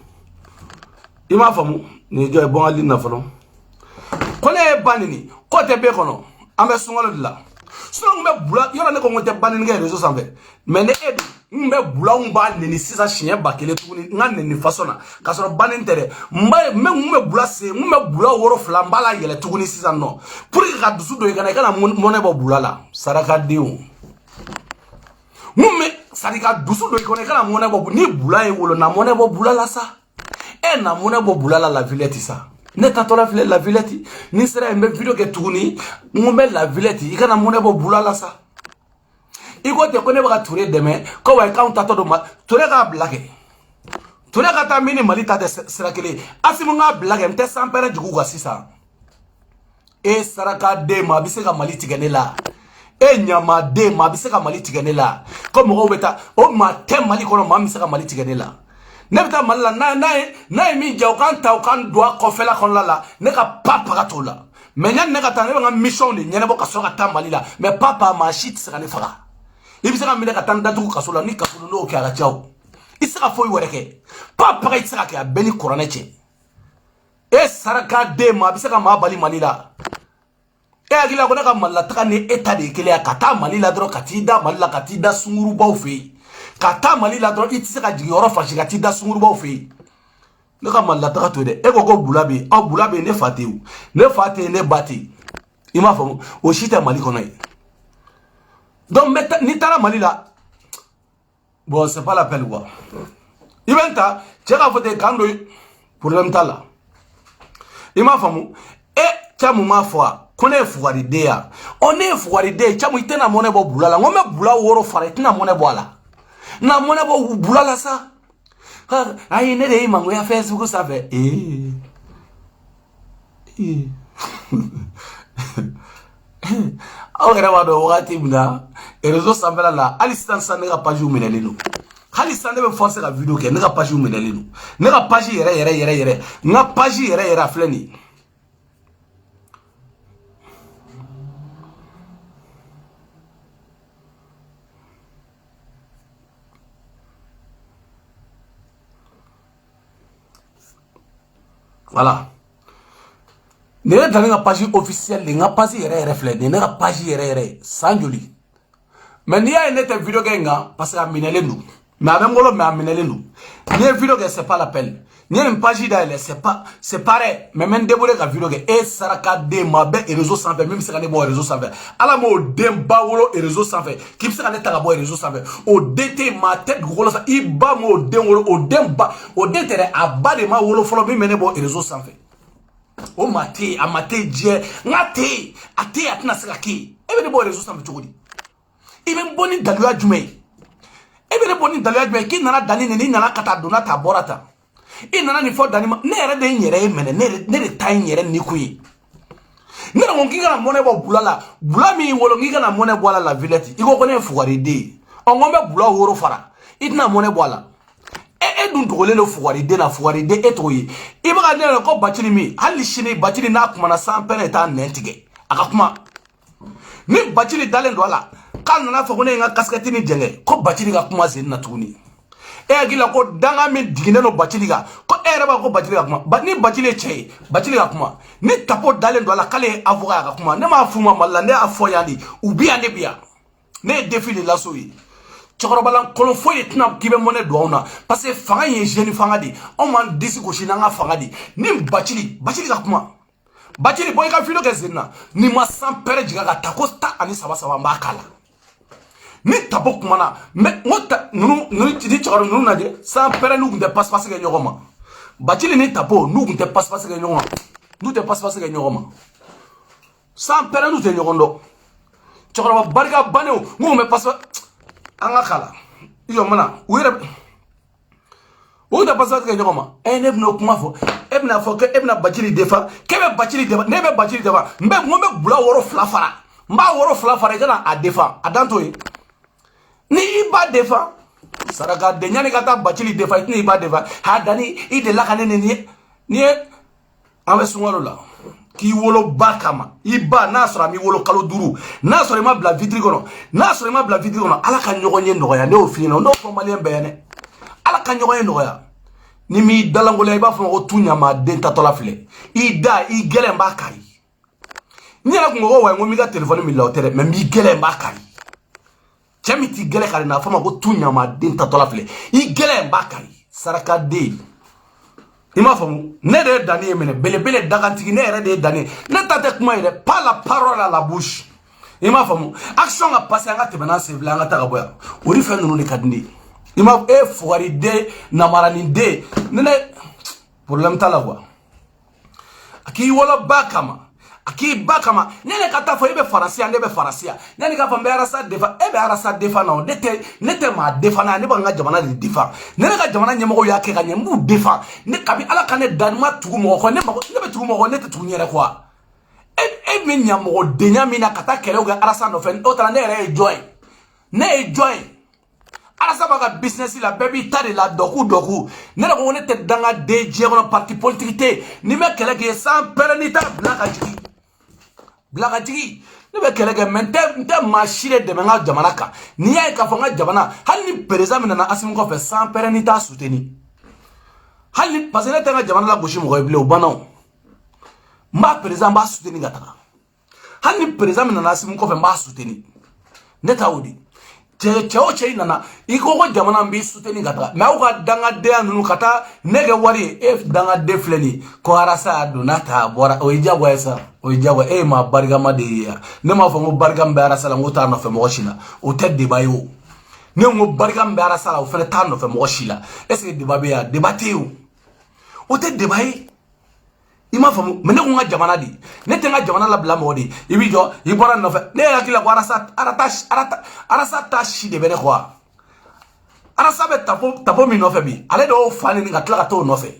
I m'a faamu? Nin jɔ ye bɔ n ka ligne na fɔlɔ. Ko ne ye ba neni, ko tɛ b'e kɔnɔ. An bɛ sunkalo de la. Sinon n bɛ Bula yɔrɔ, ne ko n ko tɛ ba neni kɛ réseau sanfɛ, mais ne e dun, n bɛ Bula, n b'a neni sisan siɲɛ 1000 tuguni n ka neni façon na, k'a sɔrɔ ba neni tɛ dɛ. N b'a n bɛ n bɛ Bula sen, n bɛ Bula woro fila, n b'a la yɛlɛ tuguni sisan nɔ pour que ka dusu don i kana, i kana mɔnɛ bɔ Bula la. Sarakadenw, mun bɛ, c'est à dire ka dusu don i kɔnɔ, i kana mɔnɛ bɔ. Ni Bula ye wolo, na mɔnɛ bɔ Bula la sa. E na mɔnɛ bɔ Bula la. La Villette sa, ne tatɔla filɛ La Villette. Ni sera yen, n bɛ vidéo kɛ tuguni. N ko n bɛ La Villette, i kana mɔnɛ bɔ Bula la sa. I ko ten ko ne bɛ ka Ture dɛmɛ, ko wa k'anw tatɔ don ma. Ture k'a bila kɛ, Ture ka taa min ni Mali ta tɛ sira kelen ye. Asimu k'a bila kɛ, n tɛ sanpɛrɛn jigin u kan sisan. E sarakaden, ma a bɛ se ka Mali tigɛ ne la. E ɲamaden, maa bɛ se ka Mali tigɛ ne la. Ko mɔgɔw bɛ taa, o maa tɛ Mali kɔnɔ, maa min bɛ se ka Mali tigɛ ne la. Ne bɛ taa Mali la, n'a ye min diya, o k'an ta, o k'an don a kɔfɛla kɔnɔna la. Ne ka pa paga t'o la. Mais yanni ne ka taa, ne bɛ n ka mission de ɲɛnabɔ ka sɔrɔ ka taa Mali la. Mais papa, maa si tɛ se ka ne faga. I bɛ se ka minɛ ka taa n datugu kaso la, ni kaso n'o kɛ, a ka ca o. I tɛ se ka foyi wɛrɛ kɛ. Pa paga, i tɛ se ka kɛ, a bɛɛ ni kuranɛ cɛ. E saraka den, maa bɛ se ka maa bali Mali la? E hakili la ko ne ka Mali la taga ni e ta de ye kelen ye? Ka taa Mali la dɔrɔn, ka t'i da Mali la, ka t'i da sungurubaw fɛ yen. Ka taa Mali la dɔrɔn, i tɛ se ka jigin yɔrɔ fasi, ka t'i da sungurubaw fɛ yen. Ne ka Mali la taga to dɛ. E ko ko Bula bɛ yen, aw Bula bɛ yen, ne fa tɛ yen o, ne fa tɛ yen, ne ba tɛ yen. I m'a faamu? O si tɛ Mali kɔnɔ yen. Donc n bɛ taa, n'i taara Mali la, bon, c'est pas la peine quoi. I bɛ n ta cɛ k'a fɔ ten k'an don, problème t'a la. I m'a faamu? E cɛ, mun m'a fɔ wa ko ne ye fugariden ye? Ɔ, ne ye fugariden ye. Camu, i tɛna mɔnɛ bɔ Bula la. N ko n bɛ Bula woro fara, i tɛna mɔnɛ bɔ a la. Na mɔnɛ bɔ Bula la sa. Ayi, ne de y'i mangoya Facebook sanfɛ. Ee ee. Aw yɛrɛ b'a dɔn wagati min na réseau sanfɛla la, hali sisan sisan ne ka page minɛlen don. Hali sisan ne bɛ forcer ka vidéo kɛ, ne ka page minɛlen don. Ne ka page yɛrɛ yɛrɛ yɛrɛ yɛrɛ, n ka page yɛrɛ yɛrɛ, a filɛ nin ye. Voilà, nin ye Dani ka page officielle de ye. N ka page yɛrɛ yɛrɛ filɛ nin ye, ne ka page yɛrɛ yɛrɛ ye san joli. Mais n'i y'a ye ne tɛ vidéo kɛ n kan, parce que a minɛlen don. Mais a bɛ n bolo, mais a minɛlen don. N'i ye vidéo kɛ, c'est pas la peine. N'i ye nin page dayɛlɛ, c'est pas, c'est pareil. Mais n bɛ n débrouiller ka vidéo kɛ. E saraka den maa bɛ réseau sanfɛ min bɛ se ka ne bɔ réseau sanfɛ, Ala m'o den ba wolo réseau sanfɛ k'i bɛ se ka ne ta ka bɔ réseau sanfɛ. O den tɛ yen, maa tɛ dugukolo sanfɛ. I ba m'o den wolo, o den ba, o den tɛ dɛ, a ba de ma wolo fɔlɔ min bɛ ne bɔ réseau sanfɛ. O maa tɛ yen, a maa tɛ yen diɲɛ n ka tɛ yen, a tɛ yen, a tɛna se ka kɛ yen. E bɛ ne bɔ réseau sanfɛ cogo di? I bɛ n bɔ ni daluya jumɛn ye? E bɛ ne bɔ ni daluya jumɛn ye k'i nana Danni nin, n'i nana ka taa donna ta bɔra tan, i nana nin fɔ Danni ma? Ne yɛrɛ de ye n yɛrɛ ye mɛnɛ, ne de ta ye n yɛrɛ ni kun ye. Ne de ko k'i kana mɔnɛ bɔ Bula la, Bula min wolo, k'i kana mɔnɛ bɔ a la. La Villette, i ko ko ne ye fugariden ye. Ɔ, n ko n bɛ Bula woro fara, i tɛna mɔnɛ bɔ a la. E dun dogolen don fugariden na, fugariden e t'o ye. I bɛ ka ne yɛrɛ ko Bacili min, hali sini Bacili n'a kumana san pɛrɛn t'a nɛn tigɛ a ka kuma. Ni Bacili dalen don a la k'a nana fɔ ko ne ye n ka casquette ni jɛngɛ, ko Bacili ka kuma sen na tuguni. E hakili la ko danga min jiginnen don Bacili kan, ko e yɛrɛ b'a ko Bacili ka kuma. Ni Bacili ye cɛ ye, Bacili ka kuma. Ni Tapo dalen don a la k'ale ye avocat ye, a ka kuma. Ne m'a f'u ma Mali la, ne y'a fɔ yan de, u bi yan, ne bi yan. Ne ye défi de lase u ye. Cɛkɔrɔbalankolon foyi de tɛna k'i bɛ mɔnɛ don anw na, parce que fanga in ye jeune fanga de ye. Anw m'an disi gosi n'an ka fanga de ye. Ni Bacili, Bacili ka kuma. Bacili, bɔ i ka vidéo kɛ sen na. N'i ma san pɛrɛ jigin ka taa ko 13 3 n b'a k'a la. Ni Tapo kumana, n ko ta ninnu ninnu ni cɛkɔrɔba ninnu lajɛ, san pɛrɛ n'u tun tɛ pasipasi kɛ ɲɔgɔn ma. Bacili ni Tapo n'u tun tɛ pasipasi kɛ ɲɔgɔn ma, n'u tɛ pasipasi kɛ ɲɔgɔn ma, san pɛrɛ n'u tɛ ɲɔgɔn dɔn. Cɛkɔrɔba barika bannenw, n ko bɛ pasipasi an ka kala i jɔ mana u yɛrɛ u tɛ pasipasi kɛ ɲɔgɔn ma. Ɛ, ne bɛna o kuma fɔ, e bɛna fɔ ko e bɛna Bacili defa, k'e bɛ Bacili defa, ne bɛ Bacili defa. N bɛ n ko n bɛ Bula woro fila fara, n b'a woro fila fara, i kana a defa, a dan t'o ye. Ni i ba defa saraka den, yanni ka taa Bacili defa, i tɛna i ba defa. Ha, Dani, i delila ka ne neni ni ye. An bɛ sunkalo la, k'i wolo ba kama, i ba n'a sɔrɔ a m'i wolo kalo 5, n'a sɔrɔ i ma bila vitiri kɔnɔ, n'a sɔrɔ i ma bila vitiri kɔnɔ, Ala ka ɲɔgɔn ye nɔgɔya. Ne y'o f'i ɲɛna, n'o fɔ maliyɛn bɛɛ ye dɛ, Ala ka ɲɔgɔn ye nɔgɔya. Ni m'i dalankolon, i b'a fɔ ko tu ɲama den tatɔla filɛ i da, i gɛlɛn b'a kari. N yɛrɛ kun ko wa, n ko n b'i ka telefɔni minɛ, o tɛ dɛ, mɛ n b'i gɛlɛn b'a kari. Cɛ min t'i gɛlɛn kari na, a fɔ ma ko tu ɲama den tatɔla filɛ, i gɛlɛn b'a kari, saraka den. I m'a faamu? Ne de ye Danni ye minɛ belebele dagantigi, ne yɛrɛ de ye Danni ye. Ne ta tɛ kuma ye dɛ, pas la parole à la bouche. I m'a faamu? Action ka passer, an ka tɛmɛ n'an sen fila, an ka taa ka bɔ yan. O ni fɛn ninnu de ka di ne ye. I ma e fugari den, namaranin den, ne problème t'a la quoi. A k'i wolo ba kama, a k'i ba kama. Ne ne ka taa fɔ e bɛ Faransi yan, ne bɛ Faransi yan, ne ni k'a fɔ n bɛ Arasa defa, e bɛ Arasa defa na o. Ne tɛ, ne tɛ maa defa na, ne b'a n ka jamana de defa. Ne ne ka jamana ɲɛmɔgɔw y'a kɛ ka ɲɛ, n b'u defa. Ne kabi Ala ka ne dan, n ma tugu mɔgɔ kɔ, ne mago, ne bɛ tugu mɔgɔ kɔ, ne tɛ tugu n yɛrɛ kɔ. E bɛ ɲa mɔgɔ denya min na ka taa kɛlɛw kɛ Arasa nɔfɛ, o taara ne yɛrɛ ye jɔn ye? Ne ye jɔn ye? Arasa b'a ka business la, bɛɛ b'i ta de la, dɔku dɔku. Ne yɛrɛ ko ne tɛ dangaden diɲɛ kɔnɔ, parti politique tɛ yen. N'i bɛ kɛlɛ kɛ san pɛrɛn, n'i t'a bila ka jigin, bila ka jigin. Ne bɛ kɛlɛ kɛ, mɛ n tɛ maa si de dɛmɛ n ka jamana kan. N'i y'a ye k'a fɔ n ka jamana, hali ni président min nana Asimi kɔfɛ, san pɛrɛn n'i t'a soutenir, hali ni, parce que ne tɛ n ka jamana lagosi mɔgɔ ye bilen, o banna o. N b'a président, n b'a soutenir ka taga. Hali ni président min nana Asimi kɔfɛ, n b'a soutenir. Ne ta o de cɛ o cɛ, i nana i ko ko jamana, n b'i soutenir ka taga. Mɛ aw ka dangadenya ninnu ka taa ne kɛ wari ye, e dangaden filɛ nin ye ko Arasa a donna ta a bɔra, o ye diyagoya ye sa, o ye diyagoya. E ye maa barikama de ye yan. Ne m'a fɔ n ko barika min bɛ Arasa la, n ko t'a nɔfɛ mɔgɔ si la, o tɛ débat ye o. Ne ko barika min bɛ Arasa la, o fana t'a nɔfɛ mɔgɔ si la. Est ce que débat bɛ yan? Débat tɛ yen o, o tɛ débat ye. I m'a faamu? Mɛ ne ko n ka jamana de, ne tɛ n ka jamana labila mɔgɔ de ye. I b'i jɔ, i bɔra nɔfɛ, ne yɛrɛ hakili la ko Arasa, Arasa ta si de bɛ ne kɔ. Arasa bɛ tapo min nɔfɛ bi, ale de y'o fa ɲini ka tila ka t'o nɔfɛ.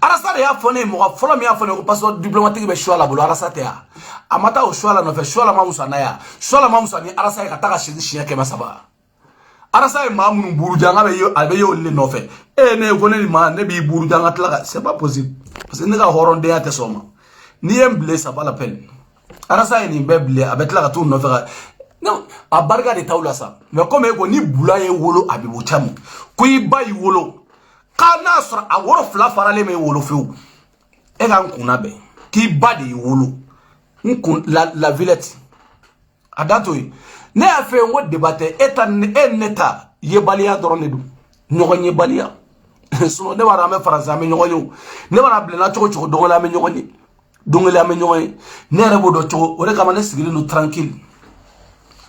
Arasa de y'a fɔ ne ye, mɔgɔ fɔlɔ min y'a fɔ ne ye ko passeport diplomatique bɛ suwa la bolo, Arasa tɛ yan. A ma taa o Suala nɔfɛ. Suala ma wusa n'a ye, Suala ma wusa ni Arasa ye ka taa ka segin siɲɛ 300. Arasa ye maa minnu buruja, n k'a bɛ ye, a bɛ ye olu de nɔfɛ. E ne ko ne ni maa ne b'i buruja, n ka tila ka, c'est pas possible, parce que ne ka hɔrɔndenya tɛ sɔn o ma. N'i ye n bilen, ça va la peine. Arasa ye nin bɛɛ bilen, a bɛ tila ka t'u nɔfɛ ka non, a barika de t'aw la sa. Mais comme e ko ni Bula ye wolo, a bɛ bɔ camu ko i ba y'i wolo k'a n'a sɔrɔ a woro fila faralen bɛ wolo fewu, e ka n kunna bɛn k'i ba de y'i wolo. N kun la, la Villette a dan to yen. Ne y'a fɛ n ko débat tɛ e ta ni e ne ta yebaliya dɔrɔn de don, ɲɔgɔn yebaliya. Sinon ne b'a dɔn an bɛ Faransi, an bɛ ɲɔgɔn ye o. Ne b'a dɔn a bilenna cogo cogo, don kelen an bɛ ɲɔgɔn ye, don kelen an bɛ ɲɔgɔn ye. Ne yɛrɛ b'o dɔn cogo o de kama ne sigilen don tranquille,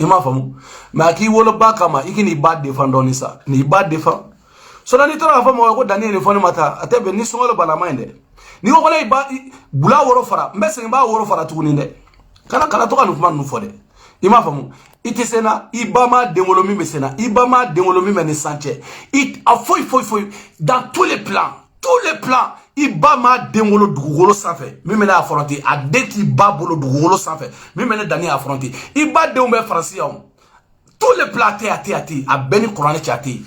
i m'a faamu. Mais a k'i woloba kama, i k'i ba défend dɔɔni sa, n'i ba défend. Sinon n'i taara k'a fɔ mɔgɔ ye ko Danni ye nin fɔ ne ma tan, a tɛ bɛn. Ni sunkalo banna, a ma ɲi dɛ. N'i ko ko ne y'i ba Bula woro fara, n bɛ segin n b'a woro fara tuguni dɛ. Kana to ka nin kuma ninnu fɔ dɛ, i m'a faamu. I tɛ se na, i ba ma den wolo min bɛ se na, i ba ma den wolo min bɛ ni san cɛ, i a foyi foyi foyi, dans tous les plans, tous les plans, i ba ma den wolo dugukolo sanfɛ min bɛ ne affronter, a den t'i ba bolo dugukolo sanfɛ min bɛ ne Danni affronter. I ba denw bɛ Faransi yan o, tous les plans, a tɛ, a tɛ, a tɛ, a bɛɛ ni kuranɛ cɛ, a tɛ yen.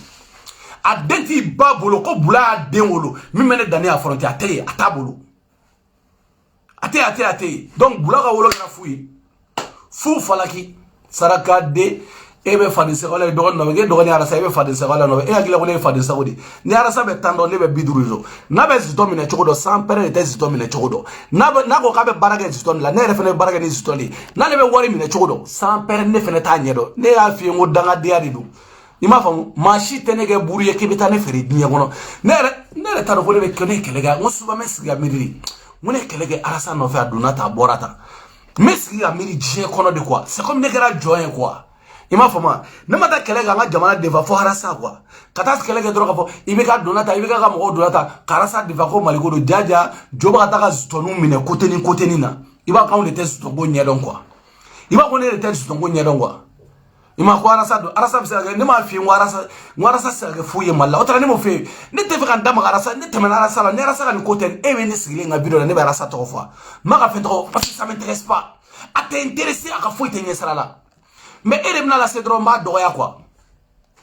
A den t'i ba bolo ko Bula y'a den wolo min bɛ ne Danni affronter, a tɛ yen, a t'a bolo, a tɛ, a tɛ, a tɛ yen. Donc Bula ka wolo kɛra fu ye, fu falaki saraka den. E bɛ faden sago la i dɔgɔnin nɔfɛ, k'e dɔgɔnin Arasa, e bɛ faden sago la nɔfɛ. E hakili la ko ne ye faden sago de? Ni Arasa bɛ 10 dɔn, ne bɛ 50 de dɔn. N'a bɛ zitɔn minɛ cogo dɔn, san pɛrɛ de tɛ zitɔn minɛ cogo dɔn. N'a bɛ n'a ko k'a bɛ baara kɛ zitɔn de la, ne yɛrɛ fana bɛ baara kɛ ni zitɔn de ye. N'ale bɛ wari minɛ cogo dɔn, san pɛrɛ ne fana t'a ɲɛ dɔn. Ne y'a f'i ye n ko dangadenya de don, i m'a faamu. Maa si tɛ ne kɛ buru ye k'i bɛ taa ne feere diɲɛ kɔnɔ. Ne yɛrɛ t'a dɔn ko ne bɛ kɛ ne ye kɛlɛ kɛ. N ko souvent n bɛ sigi ka miiri de, n ko ne ye kɛlɛ kɛ Arasa nɔfɛ, a donna tan, a bɔra tan. N bɛ sigi ka miiri diɲɛ kɔnɔ de quoi, c'est comme ne kɛra jɔn ye quoi, i m'a faamu wa? Ne ma taa kɛlɛ kɛ an ka jamana defa fo Arasa quoi, ka taa kɛlɛ kɛ dɔrɔn k'a fɔ i bɛ ka donna tan, i bɛ ka mɔgɔw donna tan, ka Arasa defa ko Maliko don. Jaja jo bɛ ka taa ka zutɔninw minɛ koteni koteni na. I b'a k'anw de tɛ zutɔnko ɲɛdɔn quoi, i b'a ko ne de tɛ zutɔnko ɲɛdɔn quoi. I ma ko Arasa don, Arasa bɛ se ka kɛ. Ne m'a f'i ye n ko Arasa, n ko Arasa tɛ se ka kɛ foyi ye Mali la. O taara ne m'o f'e ye. Ne tɛ fɛ ka n da maga Arasa, ne tɛmɛna Arasa la. Ni Arasa ka nin ko tɛ, e bɛ ne sigilen n ka vidéo la, ne bɛ Arasa tɔgɔ fɔ, n ma ka fɛn tɔgɔ, parce que ça m'intéresse pas. A tɛ intéressé, a ka foyi tɛ ɲɛ sira la. Mais e de bɛna lase dɔrɔn, n b'a dɔgɔya quoi,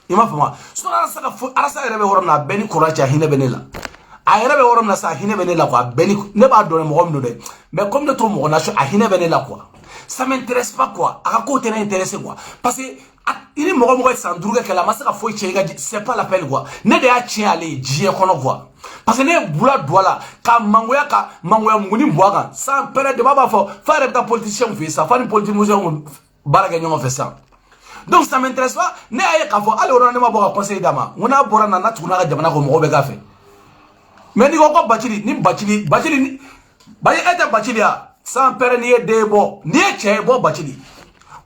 i m'a faamu wa? Sinon Arasa ka fo, Arasa yɛrɛ bɛ yɔrɔ min na, a bɛɛ ni kɔrɔ cɛ, a hinɛ bɛ ne la. A yɛrɛ bɛ yɔrɔ min na sa, a hinɛ bɛ ne la quoi. A bɛɛ ni ne b'a dɔn mɔgɔ min don dɛ, mais comme ne t'o mɔgɔ na, a hinɛ bɛ ne la quoi. Ça m'intéresse pas quoi, a ka ko tɛ ne intéressé quoi, parce que i ni mɔgɔ mɔgɔ ye san 5 kɛ kɛlɛ, a ma se ka foyi tiɲɛ i ka, c'est pas la peine quoi. Ne de y'a tiɲɛ ale ye diɲɛ kɔnɔ quoi, parce que ne ye Bula don a la ka mangoya, ka mangoya muguni bɔ a kan san pɛrɛ de b'a fɔ f'a yɛrɛ bɛ taa politicien fɛ yen sa, f'a ni politicien baara kɛ ɲɔgɔn fɛ sisan. Donc ça m'intéresse pas. Ne y'a ye k'a fɔ hali o ne ma bɔ ka conseil d'a ma, n ko n'a bɔra na, n'a tuguna ka jamana kɔ, mɔgɔw bɛ k'a fɛ. Mais n'i ko ko Bacili ni Bacili, Bacili ni Bacili, e tɛ Bacili ya san pɛrɛ. N'i ye den bɔ, n'i ye cɛ ye, bɔ Bacili,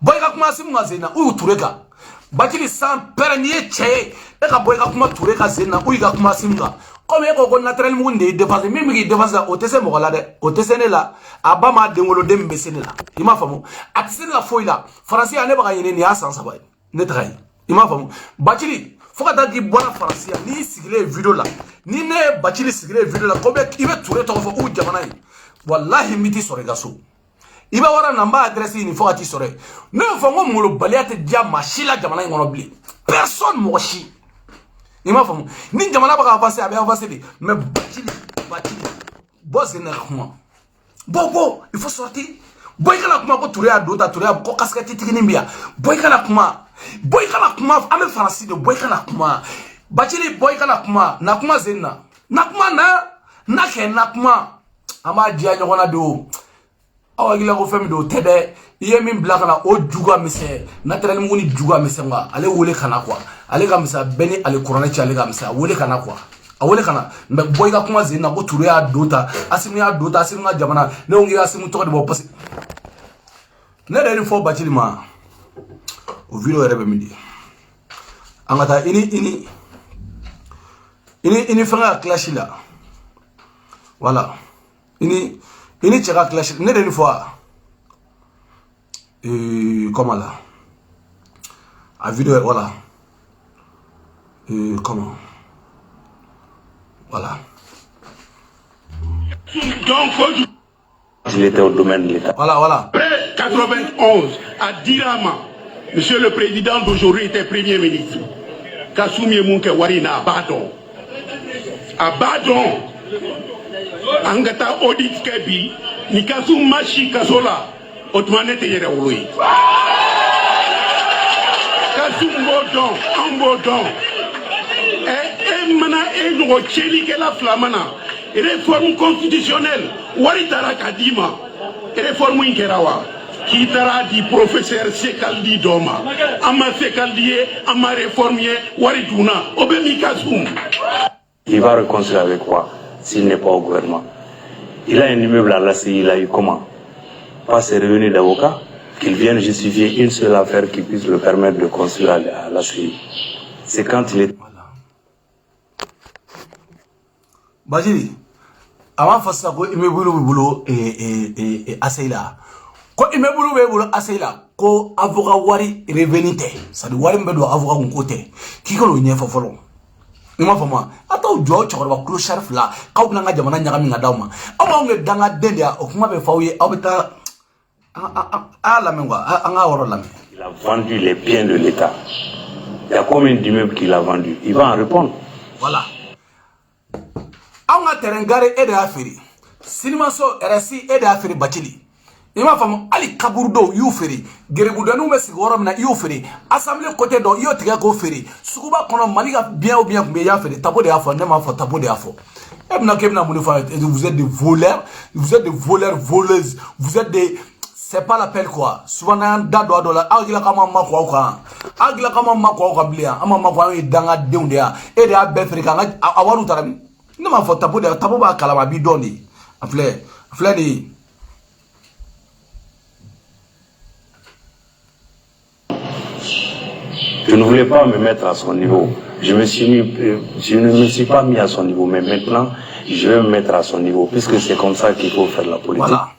bɔ i ka kuma Asimu ka sen na, u y'u Ture kan. Bacili, san pɛrɛ, n'i ye cɛ ye, e ka bɔ i ka kuma Ture ka sen na, u y'i ka kuma Asimu kan. Komi e ko ko naturel mugu de y'i défense, min bɛ k'i défense, o tɛ se mɔgɔ la dɛ, o tɛ se ne la. A ba m'a den wolo, den min bɛ se ne la, i m'a faamu, a tɛ se ne la foyi la. Faransi yan, ne bɛ ka ɲini, nin y'a san 3 ye ne taga yen, i m'a faamu. Bacili, fo ka taa k'i bɔra Faransi yan, n'i sigilen vidéo la, ni ne ye Bacili sigilen vidéo la ko i bɛ Ture tɔgɔ fɔ u jamana ye, walahi n bɛ t'i sɔrɔ i ka so. I bɛ wara na, n b'a adresse ɲini fo ka t'i sɔrɔ yen. Ne y'o fɔ n ko molobaliya tɛ diya maa si la jamana in kɔnɔ bilen, personne, mɔgɔ si, i m'a faamu. Ni jamana bɛ ka avancer, a bɛ avancer de. Mais Bacili, Bacili, bɔ sen na ka kuma, bɔ, bɔ, il faut sortir. Bɔ i kana kuma ko Ture y'a don ta, Ture y'a ko casquette tiginin bɛ yan. Bɔ i kana kuma, bɔ i kana kuma, an bɛ Faransi de. Bɔ i kana kuma, Bacili, bɔ i kana kuma, na kuma sen na, na kuma, na na kɛ, na kuma. An b'a diya ɲɔgɔn na de o. Aw hakili la ko fɛn min don, o tɛ dɛ. I ye min bila ka na, o ju ka misɛn, naturel mugu ni ju ka misɛn quoi. Ale wele ka na quoi, ale ka misɛn bɛɛ ni ale kuranɛ cɛ, ale ka misɛn, a wele ka na quoi, a wele ka na. Mais bɔ i ka kuma sen na ko Ture y'a don ta, Asimu y'a don ta, Asimu ka jamana. Ne ko k'i ka Asimu tɔgɔ de bɔ, parce que ne yɛrɛ ye nin fɔ Bacili ma. O vidéo yɛrɛ bɛ min di, an ka taa i ni i ni i ni i ni fɛn ka clash la, voilà, i ni cɛ ka clash. Ne de ye nin fɔ a comment là, a vidéo, voilà, comment, voilà. Donc il était au domaine de l'État. Voilà, voilà. Après 91, a dira ma, monsieur le président d'aujourd'hui était premier ministre. Kassoum ye mun kɛ wari in na, a b'a dɔn. A b'a dɔn. An ka taa audit kɛ bi, ni Kassoum ma si kaso la, o tuma ne tɛ yɛrɛ wolo ye. Kassoum b'o dɔn, anw b'o dɔn. Ɛ e mana e ɲɔgɔn tiɲɛnikɛla fila mana réforme constitutionnelle wari taara ka d'i ma, réforme in kɛra wa? K'i taara di professeur Sekalidi dɔ ma, an ma Sekalidi ye, an ma réforme ye, wari dunna, o bɛ min? Kassoum. Il va reconstruire avec quoi s'il n'est pas au gouvernement? Il a un immeuble à l'ACI, il a eu comment? Pas ses revenus d'avocat? Qu'il vienne justifier une seule affaire qui puisse le permettre de construire à l'ACI. C'est quand il est. Bajiri, a b'a fɔ sisan ko immeuble b'i bolo ACI la, ko immeuble b'e bolo ACI la, ko avocat wari revenu tɛ, c'est à dire wari min bɛ don avocat kun ko tɛ, k'i ka n'o ɲɛfɔ fɔlɔ. I m'a faamu wa? A t'aw jɔ cɛkɔrɔba clochard fila k'aw bɛna an ka jamana ɲagami ka d'aw ma. Aw b'anw kɛ dangaden de ye. O kuma bɛ fɔ aw ye, aw bɛ taa a y'a lamɛn quoi, an k'a yɔrɔ lamɛn. Il a vendu les biens de l'État. Il y a combien d'immeubles qu'il a vendus? Il va en répondre. Voilà. Anw ka terrain garé, e de y'a feere. Sinimaso RSI, e de y'a feere. Bacili, i m'a faamu? Hali kaburu dɔw i y'u feere. Gerebudɛninw bɛ sigi yɔrɔ min na, i y'o feere. Assemblée côté dɔ, i y'o tigɛ k'o feere. Suguba kɔnɔ, Mali ka bien o bien tun bɛ yen, i y'a feere. Tapo de y'a fɔ, ne m'a fɔ, Tapo de y'a fɔ. E bɛna k'e bɛna mun de fɔ? Vous êtes des voleurs, vous êtes des voleurs, voleuses, vous êtes des, c'est pas la peine quoi. Souvent n'an da don a dɔ la, aw hakili k'an ma makɔ aw kan, aw hakili k'an ma makɔ aw kan bilen yan, an ma makɔ, anw ye dangadenw de ye. E de y'a bɛɛ feere k'an ka a wariw taara min? Ne m'a fɔ, Tapo de, Tapo b'a kalama, a b'i dɔn de. A filɛ, a filɛ nin ye. Je ne voulais pas me mettre à son niveau. Je me suis mis, je ne me suis pas mis à son niveau, mais maintenant, je vais me mettre à son niveau, puisque c'est comme ça qu'il faut faire la politique. Voilà.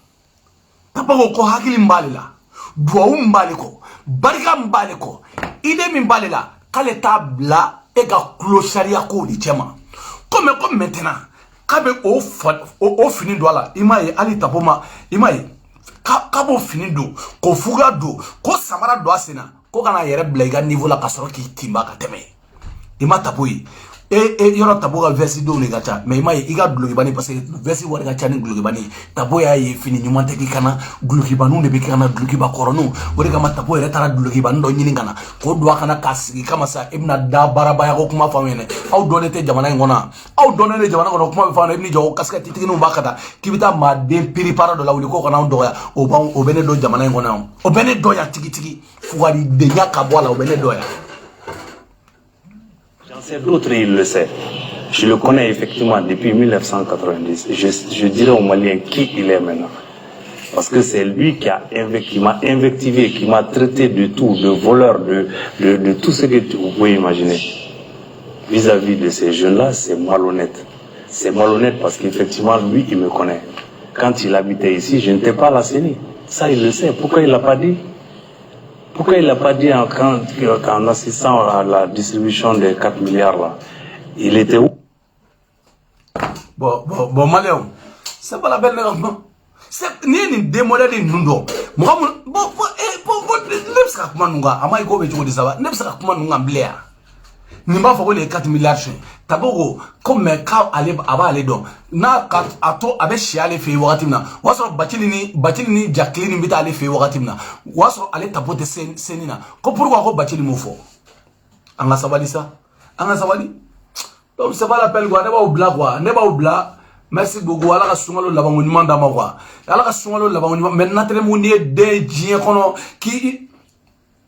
Tapo ko ko hakili min b'ale la, duwawu min b'ale kɔ, barika min b'ale kɔ, idée min b'ale la, k'ale t'a bila e ka clochariya kow de cɛ ma. Ko mais ko maintenant k'a bɛ o fa o fini don a la, i m'a ye hali Tapo ma, i m'a ye k'a b'o fini don, k'o fuga don, k'o samara don a sen na, ko kana yɛrɛ bila i ka niveau la ka sɔrɔ k'i tinba ka tɛmɛ. I ma Tapo ye e e yɔrɔ, Tapo ka veste denw de ka ca, mais i m'a ye i ka dulokibani, parce que veste wari ka ca ni dulokibani ye. Tapo y'a ye fini ɲuman tɛ k'i kana, dulokibaniw de bɛ k'i kana, dulokiba kɔrɔninw. O de kama Tapo yɛrɛ taara dulokibani dɔ ɲini ka na k'o don a kana k'a sigi kama sa. E bɛna da baarabaya ko kuma fɔ anw ɲɛna, aw dɔnnen tɛ jamana in kɔnɔ, aw dɔnnen tɛ jamana kɔnɔ. Kuma bɛ fɔ aw ɲɛna, i bɛn'i jɔ ko casquette tigininw b'a ka taa k'i bɛ taa maaden piripara dɔ lawuli k'o kana anw dɔgɔya. O b'anw, o bɛ ne dɔn jamana in kɔnɔ yan, o bɛ ne dɔn yan tigitigi. Fugaridenya ka bɔ a la, o bɛ ne dɔn yan. J'en sais d'autres, il le sait. Je le connais effectivement depuis 1990. Je dirais aux Maliens qui il est maintenant. Parce que c'est lui qui m'a invectivé, qui m'a traité de tout, de voleur, de tout ce que vous pouvez imaginer. Vis-à-vis de ces jeunes-là, c'est malhonnête. C'est malhonnête parce qu'effectivement, lui, il me connaît. Quand il habitait ici, je n'étais pas à la CENI. Ça, il le sait. Pourquoi il ne l'a pas dit? Pourquoi il n'a pas dit en assistant à la distribution des 4 milliards là? Il était où? Bon, bon, bon, Malien, c'est pas la peine de kuma. N'i ye nin den modèle ninnu dɔn, mɔgɔ mun, bon, bon, eh, bon, bon, ne bɛ se ka kuma ninnu kan, a ma ye ko bɛ cogo di saba, ne bɛ se ka kuma ninnu kan bilen yan. Nin b'a fɔ ko nin ye 4 milliards suɲɛ. Tapo ko ko mais k'ale a b'ale dɔn n'a ka a to a bɛ si ale fɛ yen wagati min na, o y'a sɔrɔ Bacili ni Jakili ni bɛ taa ale fɛ yen wagati min na, o y'a sɔrɔ ale Tapo tɛ seni na. Ko pourquoi ko Bacili m'o fɔ? An ka sabali sa, an ka sabali. Donc c'est pas la peine quoi, ne b'aw bila quoi, ne b'aw bila. Merci beaucoup. Ala ka sunkalo labanko ɲuman d'a ma quoi, Ala ka sunkalo labanko ɲuman. Mais natɛrɛmu, n'i ye den diɲɛ kɔnɔ k'i,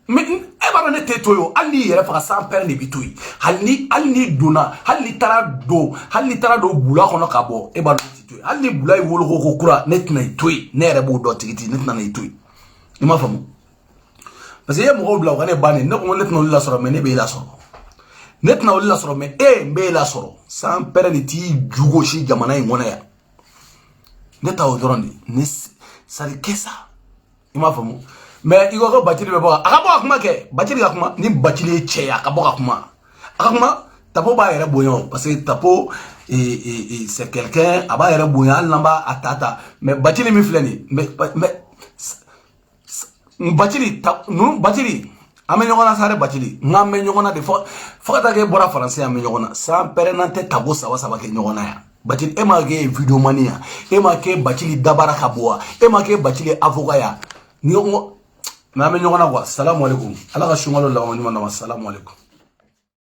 mais e b'a dɔn ne t'e to yen o. Hali n'i yɛrɛ faga, san pɛrɛn de b'i to yen. Hali n'i donna, hali n'i taara don bula kɔnɔ ka bɔ, e b'a dɔn ne t'i to yen. Hali ni bula y'i wolo ko kura, ne tɛna i to yen. Ne yɛrɛ b'o dɔn tigitigi, ne tɛna i to yen. I m'a faamu? Parce que i ye mɔgɔw bila u ka ne ba nin, ne ko ne tɛna olu lasɔrɔ, mais ne b'e lasɔrɔ. Ne tɛna olu lasɔrɔ, mais e n b'e lasɔrɔ. San pɛrɛn de t'i ju gosi jamana in kɔnɔ yan. Ne ta o dɔrɔn de ne, c'est à dire kɛ sa, i m'a faamu? Mais i ko ko Bacili bɛ bɔ, a ka bɔ ka kuma kɛ. Bacili ka kuma, ni Bacili ye cɛ ye, a ka bɔ ka kuma, a ka kuma. Tapo b'a yɛrɛ bonya o, parce que Tapo Et c'est quelqu'un a b'a yɛrɛ bonya, hali n'an b'a a ta ta. Mais Bacili min filɛ nin ye, mais Bacili ta ninnu, Bacili, an bɛ ɲɔgɔn na sa dɛ. Bacili, n k'an bɛ ɲɔgɔn na de fo fo ka taa kɛ bɔra Faransi, an bɛ ɲɔgɔn na san pɛrɛnna tɛ tako saba saba kɛ ɲɔgɔn na yan. Bacili, e ma kɛ vidéoman yan, e ma kɛ Bacili dabara ka bɔ wa, e ma kɛ Bacili avocat yan ni ko, mais an bɛ ɲɔgɔn na quoi. Salamu aleykum, Ala ka sunkalo laban ɲuman d'an ma. Salamu aleykum.